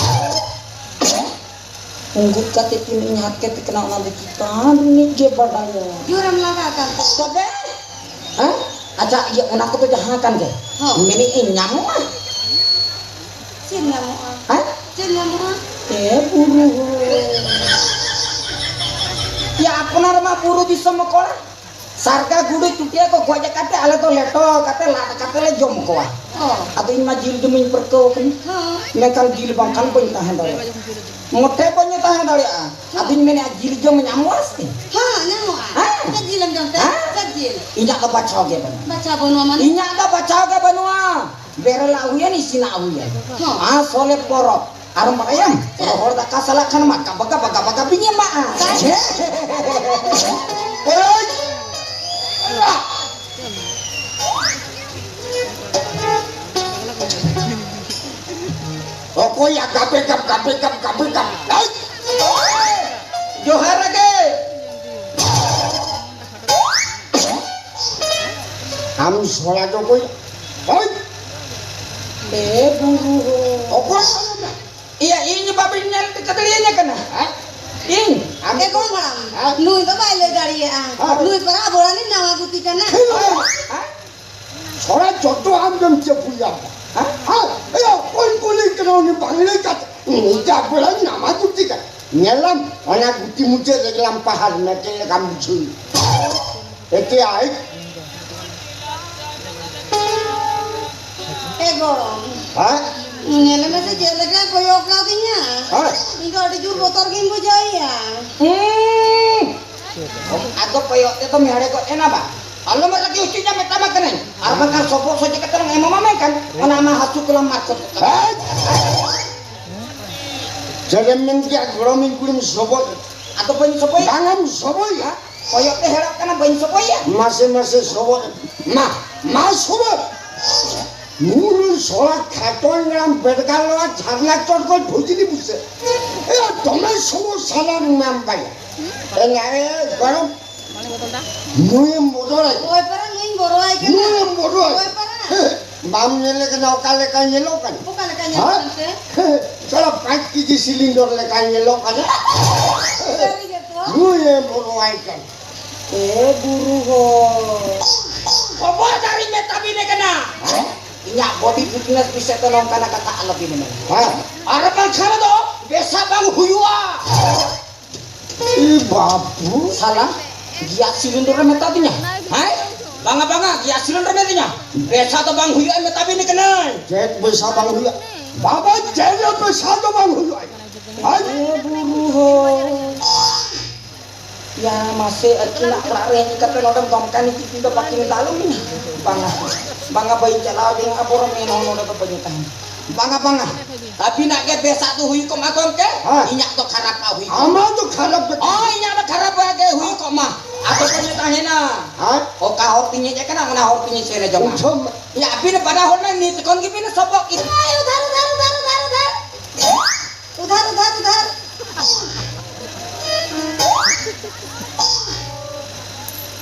ᱩᱸᱜᱩᱫ ᱠᱟᱛᱮ ᱛᱤᱱᱟᱹᱜ ᱤᱧ ᱦᱟᱨᱠᱮᱛ ᱠᱟᱱᱟ, ᱚᱱᱟ ᱫᱚ ᱪᱮᱛᱟᱱ ᱨᱤᱱᱤᱡ ᱜᱮ ᱵᱟᱰᱟᱭᱟ᱾ ᱡᱳᱨᱮᱢ ᱞᱟᱜᱟ ᱟᱠᱟᱱ ᱛᱮ᱾ ᱛᱚᱵᱮ? ᱦᱮᱸ? ᱟᱪᱪᱷᱟ, ᱤᱭᱟᱹ, ᱚᱱᱟ ᱠᱚᱫᱚ ᱡᱟᱦᱟᱸ ᱠᱟᱱ ᱜᱮ, ᱦᱚᱸ᱾ ᱢᱮᱱᱮᱫ ᱟᱹᱧ, ᱧᱟᱢᱚᱜᱼᱟ? ᱪᱮᱫ ᱧᱟᱢᱚᱜᱼᱟ? ᱦᱮᱸ? ᱪᱮᱫ ᱧᱟᱢᱚᱜᱼᱟ? ᱮ ᱵᱩᱨᱩ ᱦᱚᱲ᱾ ᱭᱟ, ᱟᱯᱱᱟᱨ ᱢᱟ ᱵᱩᱨᱩ ᱫᱤᱥᱚᱢ ᱠᱚᱲᱟ᱾ ᱥᱟᱨᱜᱟ ᱜᱩᱰᱩ ᱪᱩᱴᱤᱭᱟᱹ ᱠᱚ ᱜᱚᱡ ᱠᱟᱛᱮ ᱟᱞᱮ ᱫᱚ ᱞᱮᱴᱚ ᱠᱟᱛᱮ ᱞᱟᱫ ᱠᱟᱛᱮ ᱞᱮ ᱡᱚᱢ ᱠᱚᱣᱟ᱾ ᱚ᱾ ᱟᱫᱚ ᱤᱧ ᱢᱟ ᱡᱤᱞ ᱡᱚᱢᱤᱧ ᱯᱟᱹᱨᱠᱟᱹᱣ ᱟᱠᱟᱱᱟ᱾ ᱦᱚᱸ᱾ ᱢᱮᱱᱠᱷᱟᱱ ᱡᱤᱞ ᱵᱟᱝᱠᱷᱟᱱ ᱵᱟᱹᱧ ᱛᱟᱦᱮᱸ ᱫᱟᱲᱮᱭᱟᱜᱼᱟ᱾ ᱢᱚᱴᱷᱮ ᱵᱟᱹᱧ ᱛᱟᱦᱮᱸ ᱫᱟᱲᱮᱭᱟᱜᱼᱟ᱾ ᱦᱚᱸ᱾ ᱟᱫᱚᱧ ᱢᱮᱱᱮᱫᱼᱟ, ᱡᱤᱞ ᱡᱚᱢ ᱧᱟᱢᱚᱜᱼᱟ ᱥᱮ? ᱦᱚᱸ, ᱧᱟᱢᱚᱜᱼᱟ᱾ ᱦᱮᱸ? ᱪᱮᱫ ᱡᱤᱞᱮᱢ ᱡᱚᱢ ᱛᱮ? ᱦᱮᱸ? ᱪᱮᱫ ᱡᱤᱞ? ᱤᱧᱟᱹᱜ ᱫᱚ ᱵᱟᱪᱷᱟᱣ ᱜᱮ ᱵᱟᱹᱱᱩᱜᱼᱟ᱾ ᱵᱟᱪᱷᱟᱣ ᱵᱟᱹᱱᱩᱜᱼᱟ ᱢᱟᱱᱮ? ᱤᱧᱟᱹᱜ ᱫᱚ ᱵᱟᱪᱷᱟᱣ ᱜᱮ ᱵᱟᱹᱱᱩᱜᱼᱟ᱾ ᱵᱮᱨᱮᱞᱟᱜ ᱦᱩᱭᱮᱱ, ᱤᱥᱤᱱᱟᱜ ᱦᱩᱭᱮᱱ᱾ ᱦᱚᱸ᱾ ᱟᱨ ᱥᱚᱞᱮ ᱯᱚᱨᱚᱵᱽ᱾ ᱟᱨ ᱵᱟᱲᱟᱭᱟᱢ, ᱪᱮᱫ? ᱨᱚᱦᱚᱲ ᱫᱟᱠᱟ ᱥᱟᱞᱟᱜ ᱠᱷᱟᱱ ᱢᱟ ᱜᱟᱵᱟ ᱜᱟᱵᱟ ᱜᱟᱵᱟ ᱜᱟᱵᱤᱧ ᱮᱢᱟᱜᱼᱟ᱾ ᱪᱮᱫ? ᱚᱠᱚᱭ? ᱚᱠᱚᱭᱟᱜ ᱜᱟᱵᱮ ᱜᱟᱵ, ᱜᱟᱵᱮ ᱜᱟᱵ, ᱜᱟᱵᱮ ᱜᱟᱵ? ᱮᱭ! ᱡᱚᱦᱟᱨ ᱜᱮ᱾ ᱟᱢ ᱥᱚᱲᱟ ᱫᱚ ᱚᱠᱚᱭ? ᱦᱳᱭ! ᱮ ᱵᱩᱨᱩ ᱦᱚᱲ᱾ ᱚᱠᱚᱭ ᱠᱟᱱᱟᱢ? ᱤᱭᱟᱹ, ᱤᱧ ᱵᱟᱵᱤᱱ ᱧᱮᱞ ᱴᱷᱤᱠᱟᱹ ᱫᱟᱲᱮᱭᱟᱹᱧ ᱠᱟᱱᱟ? ᱦᱮᱸ? ᱤᱧ? ᱟᱢ ᱮ ᱜᱚᱲᱚᱢ ᱦᱟᱲᱟᱢ, ᱦᱮᱸ? ᱱᱩᱭ ᱫᱚ ᱵᱟᱭ ᱞᱟᱹᱭ ᱫᱟᱲᱮᱭᱟᱜᱼᱟ᱾ ᱦᱮᱸ? ᱱᱩᱭ ᱯᱟᱨᱟ ᱟᱵᱚ ᱨᱮᱱ ᱱᱟᱣᱟ ᱜᱩᱛᱤ ᱠᱟᱱᱟ᱾ ᱦᱮᱸ? ᱦᱮᱸ? ᱪᱷᱚᱲᱟ ᱡᱚᱛᱚ ᱟᱢ ᱫᱚᱢ ᱪᱟᱹᱯᱩᱭᱟ᱾ ᱦᱮᱸ? ᱦᱮᱸ? ᱮᱭ, ᱚᱠᱚᱭ ᱠᱩᱞᱤ ᱠᱟᱱᱟ ᱩᱱᱤ ᱵᱟᱝ ᱞᱟᱹᱭ ᱠᱟᱛᱮ? ᱩᱱᱤ ᱫᱚ ᱟᱵᱚ ᱨᱮᱱ ᱱᱟᱣᱟ ᱜᱩᱛᱤ ᱠᱟᱱᱟ᱾ ᱧᱮᱞᱟᱢ, ᱚᱱᱟ ᱜᱩᱛᱤ ᱢᱩᱪᱟᱹᱫ ᱨᱮᱜᱮ ᱞᱟᱢ ᱯᱟᱦᱟᱨ ᱢᱮᱴᱮ ᱞᱮᱠᱟᱢ ᱵᱩᱡᱷᱟᱹᱣ᱾ ᱮᱛᱮ ᱟᱭ᱾ ᱮ ᱜᱚᱲᱚᱢ᱾ ᱦᱮᱸ? ᱧᱮᱞ ᱢᱮᱥᱮ ᱪᱮᱫ ᱞᱮᱠᱟᱭ ᱠᱚᱭᱚᱜ ᱠᱟᱣᱫᱤᱧᱟ᱾ ᱦᱮᱸ? ᱤᱧ ᱫᱚ ᱟᱹᱰᱤ ᱡᱳᱨ ᱵᱚᱛᱚᱨ ᱜᱤᱧ ᱵᱩᱡᱷᱟᱹᱣᱮᱫᱼᱟ᱾ ᱦᱩᱸ᱾ ᱟᱫᱚ ᱠᱚᱭᱚᱜ ᱛᱮᱫᱚᱢ ᱦᱮᱲᱮ ᱜᱚᱫ ᱮᱱᱟ ᱵᱟ᱾ ᱟᱞᱚᱢ ᱨᱟᱹᱜᱤ ᱦᱚᱪᱚᱧᱟ, ᱢᱮᱛᱟᱢᱟ ᱠᱟᱹᱱᱟᱹᱧ᱾ ᱟᱨ ᱵᱟᱝᱠᱷᱟᱱ ᱥᱚᱵᱚᱜ ᱥᱚᱡᱷᱮ ᱠᱟᱛᱮ ᱞᱟᱝ ᱮᱢᱟᱢᱟ, ᱢᱮᱱᱠᱷᱟᱱ ᱚᱱᱟ ᱟᱢᱟᱜ ᱦᱟᱹᱥᱩ ᱠᱚᱞᱟᱝ ᱢᱟᱨ ᱠᱚ ᱠᱟᱜᱼᱟ᱾ ᱦᱮᱸ? ᱪᱮᱫ ᱮᱢ ᱢᱮᱱ ᱠᱮᱜᱼᱟ? ᱜᱚᱲᱚᱢᱤᱧ ᱠᱩᱲᱤᱢ ᱥᱚᱵᱚᱜ? ᱟᱫᱚ ᱵᱟᱹᱧ ᱥᱚᱵᱚᱭᱟ᱾ ᱵᱟᱝ ᱮᱢ ᱥᱚᱵᱚᱭᱟ? ᱠᱚᱭᱚᱜ ᱛᱮ ᱦᱮᱲᱟᱜ ᱠᱟᱱᱟ, ᱵᱟᱹᱧ ᱥᱚᱵᱚᱭᱟ᱾ ᱢᱟᱥᱮ ᱢᱟᱥᱮ ᱥᱚᱵᱚᱜ, ᱢᱟ, ᱢᱟ ᱥᱚᱵᱚᱜ᱾ ᱢᱩᱞᱩ ᱥᱚᱲᱟ ᱠᱷᱟᱴᱚᱱ ᱜᱨᱟᱢ ᱵᱮᱰᱜᱟᱞᱣᱟ ᱡᱷᱟᱨᱱᱟ ᱪᱚᱴ ᱠᱷᱚᱱ ᱵᱷᱩᱡᱽᱞᱤ ᱵᱩᱥᱟᱹᱜ᱾ ᱮ, ᱫᱚᱢᱮ ᱥᱚᱵᱚᱜ ᱥᱟᱞᱟᱢ ᱧᱟᱢ ᱵᱟᱭᱟ᱾ ᱮ, ᱱᱟᱭᱮ, ᱜᱚᱨᱚᱢ᱾ ᱱᱩᱭᱮᱢ ᱵᱚᱫᱚᱞᱟᱭ᱾ ᱦᱳᱭ ᱯᱟᱨᱟ, ᱱᱩᱭᱤᱧ ᱵᱚᱨᱚᱣᱟᱭ ᱠᱟᱱᱟ᱾ ᱱᱩᱭᱮᱢ ᱵᱚᱫᱚᱞᱟᱭ᱾ ᱦᱳᱭ ᱯᱟᱨᱟ᱾ ᱵᱟᱢ ᱧᱮᱞᱮ ᱠᱟᱱᱟ ᱚᱠᱟ ᱞᱮᱠᱟ ᱧᱮᱞᱚᱜ ᱠᱟᱱᱟ? ᱚᱠᱟ ᱞᱮᱠᱟ ᱧᱮᱞᱚᱜ ᱦᱮᱸ? ᱠᱟᱱ ᱛᱮ? ᱥᱟᱞᱟ ᱯᱟᱸᱪ ᱠᱮᱡᱤ ᱥᱤᱞᱤᱱᱰᱚᱨ ᱞᱮᱠᱟᱭ ᱧᱮᱞᱚᱜ ᱠᱟᱱᱟ᱾ ᱥᱟᱹᱨᱤ ᱜᱮᱛᱚ᱾ ᱱᱩᱭᱮᱢ ᱵᱚᱫᱚᱞᱟᱭ ᱠᱟᱱᱟ᱾ ᱮ ᱵᱩᱨᱩ ᱦᱚᱲ᱾ ᱠᱷᱚᱵᱚᱨᱫᱟᱨᱤᱧ ᱢᱮᱛᱟ ᱵᱤᱱ ᱠᱟᱱᱟ᱾ ᱦᱮᱸ? ᱤᱧᱟᱜ ᱵᱚᱰᱤ ᱯᱷᱤᱴᱱᱮᱥ ᱵᱤᱥᱚᱭ ᱛᱮ ᱱᱚᱝᱠᱟᱱᱟᱜ ᱠᱟᱛᱷᱟ ᱟᱞᱚ ᱵᱤᱱ ᱢᱮᱱᱟ᱾ ᱦᱮᱸ᱾ ᱟᱨ ᱵᱟᱝᱠᱷᱟᱱ ᱫᱚ ᱵᱮᱥᱟ ᱵᱟᱝ ᱦᱩᱭᱩᱜᱼᱟ᱾ ᱮ ᱵᱟᱯᱩ᱾ ᱥᱟᱞᱟ, ᱜᱮᱥ ᱥᱤᱞᱤᱱᱰᱟᱨ ᱮ ᱢᱮᱛᱟ ᱫᱤᱧᱟ᱾ ᱦᱮᱸ? ᱵᱟᱝᱟ, ᱵᱟᱝᱟ, ᱜᱮᱥ ᱥᱤᱞᱤᱱᱰᱟᱨ ᱮ ᱢᱮᱛᱟ ᱫᱤᱧᱟ᱾ ᱵᱮᱥᱟ ᱫᱚ ᱵᱟᱝ ᱦᱩᱭᱩᱜᱼᱟ, ᱢᱮᱛᱟ ᱵᱤᱱ ᱠᱟᱹᱱᱟᱹᱧ᱾ ᱪᱮᱫ ᱵᱮᱥᱟ ᱵᱟᱝ ᱦᱩᱭᱩᱜᱼᱟ? ᱵᱟᱵᱟ, ᱪᱮᱫ ᱦᱚᱸ ᱵᱮᱥᱟ ᱫᱚ ᱵᱟᱝ ᱦᱩᱭᱩᱜᱼᱟ᱾ ᱦᱮᱸ? ᱮ ᱵᱩᱨᱩ ᱦᱚᱲ᱾ ᱭᱟ ᱢᱟᱥᱮ, ᱟᱹᱠᱤᱱᱟᱜ ᱚᱲᱟᱜ ᱨᱮ ᱦᱮᱡ ᱠᱟᱛᱮ ᱱᱚᱰᱮᱢ ᱫᱚᱢᱠᱟᱱᱤ ᱪᱮᱫ ᱫᱚ ᱵᱟᱹᱠᱤᱱ ᱫᱟᱞᱚᱵ ᱢᱮᱭᱟ? ᱵᱟᱝᱟ, ᱵᱟᱝᱟ, ᱵᱟᱹᱧ ᱪᱟᱞᱟᱣ ᱫᱟᱲᱮᱭᱟᱜᱼᱟ, ᱵᱚᱨᱚᱝ ᱮᱱᱦᱚᱸ ᱱᱚᱰᱮ ᱫᱚ ᱵᱟᱹᱧ ᱛᱟᱦᱮᱱᱟ᱾ ᱵᱟᱝᱟ, ᱵᱟᱝᱟ, ᱟᱹᱵᱤᱱᱟᱜ ᱜᱮ ᱵᱮᱥᱟᱜ ᱫᱚ ᱦᱩᱭ ᱠᱚᱜ ᱢᱟ ᱜᱚᱢᱠᱮ, ᱦᱮᱸ᱾ ᱤᱧᱟᱜ ᱫᱚ ᱠᱷᱟᱨᱟᱯᱟᱜ ᱦᱩᱭ ᱠᱚᱜ ᱢᱟ᱾ ᱟᱢᱟᱜ ᱫᱚ ᱠᱷᱟᱨᱟᱯ ᱜᱮ᱾ ᱦᱳᱭ, ᱤᱧᱟᱜ ᱫᱚ ᱠᱷᱟᱨᱟᱯᱟᱜ ᱜᱮ ᱦᱩᱭ ᱠᱚᱜ ᱢᱟ᱾ ᱟᱫᱚ ᱵᱟᱹᱧ ᱛᱟᱦᱮᱱᱟ᱾ ᱦᱮᱸ? ᱚᱠᱟ ᱦᱚᱨ ᱛᱤᱧ ᱦᱮᱡ ᱟᱠᱟᱱᱟ, ᱚᱱᱟ ᱦᱚᱨ ᱛᱤᱧ ᱥᱮᱱ ᱦᱚᱪᱚᱜᱼᱟ᱾ ᱵᱩᱡᱷᱟᱹᱣ ᱢᱮ᱾ ᱭᱟ, ᱟᱹᱵᱤᱱ ᱵᱟᱱᱟ ᱦᱚᱲ ᱢᱟ ᱱᱤᱛ ᱠᱷᱚᱱ ᱜᱮᱵᱤᱱ ᱥᱚᱵᱚᱜ ᱠᱤᱱ᱾ ᱩᱫᱷᱟᱨ, ᱩᱫᱷᱟᱨ, ᱩᱫᱷᱟᱨ, ᱩᱫᱷᱟᱨ, ᱩᱫᱷᱟᱨ᱾ उधर, उधर, उधर।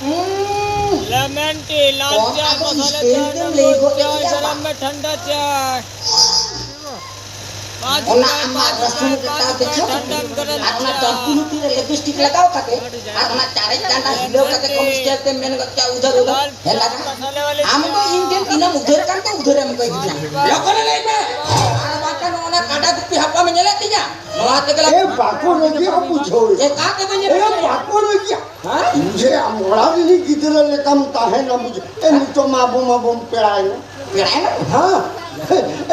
हम्म। लेमन टी, लाल कौन चाय, आपको मसाला स्टेट चाय, में नमकीन लेगो चाय, क्या गरम बात? में ठंडा चाय। पाँच ᱚᱱᱟ रुपए, ᱟᱢᱟᱜ ᱯᱟᱸᱪ ᱨᱟᱹᱥᱩᱱ ᱨᱩᱯᱤᱭᱟ, ᱠᱟᱴᱟᱣ ᱯᱟᱸᱪ ᱫᱮᱠᱷᱟᱣ᱾ ᱨᱩᱯᱤᱭᱟ, ᱴᱷᱟᱱᱰᱟ ᱜᱚᱨᱚᱢ ᱟᱨ ᱚᱱᱟ ᱪᱟ᱾ ᱪᱟᱢᱯᱩ ᱞᱩᱴᱤ ᱨᱮ ᱞᱤᱯᱤᱥᱴᱤᱠ ᱞᱟᱜᱟᱣ ᱠᱟᱛᱮ ᱟᱨ ᱚᱱᱟ ᱪᱟᱨᱮᱡ ᱰᱟᱸᱰᱟ ᱦᱤᱞᱟᱹᱣ ᱠᱟᱛᱮ ᱠᱚ ᱢᱤᱥᱴᱮᱞ ᱛᱮᱢ ᱢᱮᱱ ᱜᱚᱫ ᱠᱮᱭᱟ, "ᱩᱫᱷᱟᱹᱨ, ᱩᱫᱷᱟᱹᱨ, ᱦᱮᱸ ᱫᱟᱫᱟ, ᱟᱢ ᱫᱚ ᱤᱧ ᱴᱷᱮᱱ ᱛᱤᱱᱟᱹᱜ ᱩᱫᱷᱟᱹᱨ ᱠᱟᱱ ᱛᱮ ᱩᱫᱷᱟᱹᱨ ᱮᱢ ᱠᱚᱭ ᱠᱟᱱᱟ?" ᱞᱚᱜᱚᱱ ᱞᱟᱹᱭ ᱢᱮ᱾ ᱟᱨ ᱵᱟᱠᱷᱟᱱ ᱚᱱᱟ ᱠᱟᱰᱟ ᱜᱩᱯᱤ ᱦᱟᱯᱟᱢ ᱧᱮᱞᱮᱫ ᱛᱤᱧᱟ? ᱱᱚᱣᱟ ᱛᱮᱜᱮ ᱞᱮ ᱮ, ᱵᱟᱠᱚ ᱨᱟᱹᱜᱤᱜᱼᱟ, ᱵᱩᱡᱷᱟᱹᱣ᱾ ᱪᱮᱠᱟ ᱛᱮᱵᱮᱱ ᱧᱮᱞᱮᱫ ᱮ, ᱛᱤᱧᱟ? ᱵᱟᱠᱚ ᱨᱟᱹᱜᱤᱜᱼᱟ᱾ ᱦᱮᱸ? ᱵᱩᱡᱷᱟᱹᱣ, ᱟᱢ ᱚᱲᱟᱜ ᱨᱤᱱᱤᱡ ᱜᱤᱫᱽᱨᱟᱹ ᱞᱮᱠᱟᱢ ᱛᱟᱦᱮᱱᱟ, ᱵᱩᱡᱷᱟᱹᱣ᱾ ᱮ, ᱱᱤᱛᱚᱜ ᱢᱟ ᱟᱵᱚ ᱢᱟᱵᱚᱱ ᱯᱮᱲᱟᱭᱮᱱᱟ᱾ ᱯᱮᱲᱟᱭᱮᱱᱟ? ᱦᱮᱸ᱾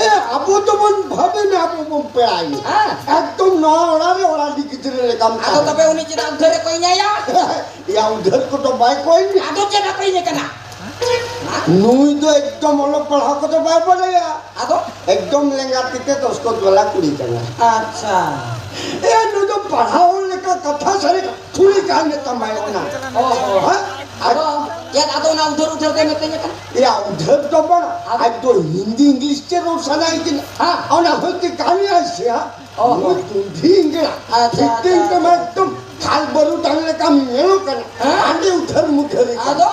ᱮ, ᱟᱵᱚ ᱫᱚᱵᱚᱱ ᱵᱷᱟᱵᱮᱱᱟ, ᱟᱵᱚ ᱵᱚᱱ ᱯᱮᱲᱟᱭᱮᱱᱟ᱾ ᱦᱮᱸ᱾ ᱮᱠᱫᱚᱢ ᱱᱚᱣᱟ ᱚᱲᱟᱜ ᱨᱮ ᱚᱲᱟᱜ ᱨᱤᱱᱤᱡ ᱜᱤᱫᱽᱨᱟᱹ ᱞᱮᱠᱟᱢ ᱟᱫᱚ ᱛᱟᱦᱮᱱᱟ᱾ ᱛᱚᱵᱮ ᱩᱱᱤ ᱪᱮᱫᱟᱜ ᱩᱫᱷᱟᱹᱨ ᱮ ᱠᱚᱭ ᱧᱟᱭᱟ? ᱭᱟ, ᱩᱫᱷᱟᱹᱨ ᱠᱚᱫᱚ ᱵᱟᱭ ᱠᱚᱭ ᱧᱟ᱾ ᱟᱫᱚ ᱪᱮᱫ ᱮ ᱠᱚᱭ ᱧᱟ ᱠᱟᱱᱟ? ᱱᱩᱭ ᱫᱚ ᱮᱠᱫᱚᱢ ᱚᱞᱚᱜ ᱯᱟᱲᱦᱟᱣ ᱠᱚᱫᱚ ᱵᱟᱭ ᱵᱟᱰᱟᱭᱟ᱾ ᱟᱫᱚ? ᱮᱠᱫᱚᱢ ᱞᱮᱸᱜᱟ ᱛᱤ ᱛᱮ ᱫᱚᱥᱠᱚᱛ ᱵᱟᱞᱟ ᱠᱩᱲᱤ ᱠᱟᱱᱟ᱾ ᱟᱪᱪᱷᱟ᱾ ᱮ, ᱱᱩᱭ ᱫᱚ ᱯᱟᱲᱦᱟᱣ ᱞᱮᱠᱟ ᱠᱟᱛᱷᱟ ᱥᱟᱹᱨᱤ ᱠᱩᱲᱤ ᱠᱟᱱ ᱜᱮ ᱛᱟᱢᱟᱭ ᱚᱱᱟ᱾ ᱚ, ᱦᱚ᱾ ᱦᱮᱸ? ᱟᱫᱚ ᱪᱮᱫ ᱟᱫᱚ ᱚᱱᱟ ᱩᱫᱷᱟᱹᱨ ᱩᱫᱷᱟᱹᱨ ᱛᱮ ᱢᱤᱛᱟᱹᱧ ᱠᱟᱱᱟ? ᱭᱟ, ᱩᱫᱷᱟᱹᱨ ᱫᱚ ᱵᱟᱝ᱾ ᱟᱫᱚ? ᱟᱡ ᱫᱚ ᱦᱤᱱᱫᱤ ᱤᱝᱞᱤᱥ ᱪᱮᱫ ᱨᱚᱲ ᱥᱟᱱᱟᱭᱮ ᱠᱟᱱᱟ᱾ ᱦᱮᱸ᱾ ᱚᱱᱟ ᱦᱚᱭᱛᱮ ᱠᱟᱹᱢᱤ ᱟᱭ ᱥᱮ, ᱦᱮᱸ? ᱚ, ᱦᱚ᱾ ᱱᱩᱭ ᱛᱩᱱᱫᱷᱤ ᱤᱝᱜᱽᱨᱟ᱾ ᱟᱪᱪᱷᱟ, ᱢᱤᱫᱴᱮᱱ ᱟᱪᱪᱷᱟ, ᱛᱮᱢᱟ ᱟᱪᱪᱷᱟ᱾ ᱮᱠᱫᱚᱢ ᱠᱷᱟᱞ ᱵᱟᱹᱨᱩᱰᱟᱝ ᱞᱮᱠᱟᱢ ᱧᱮᱞᱚᱜ ᱠᱟᱱᱟ᱾ ᱦᱮᱸ? ᱟᱹᱰᱤ ᱩᱫᱷᱟᱹᱨ ᱢᱩᱫᱷᱟᱹᱨ ᱠᱟᱱᱟ᱾ ᱟᱫᱚ?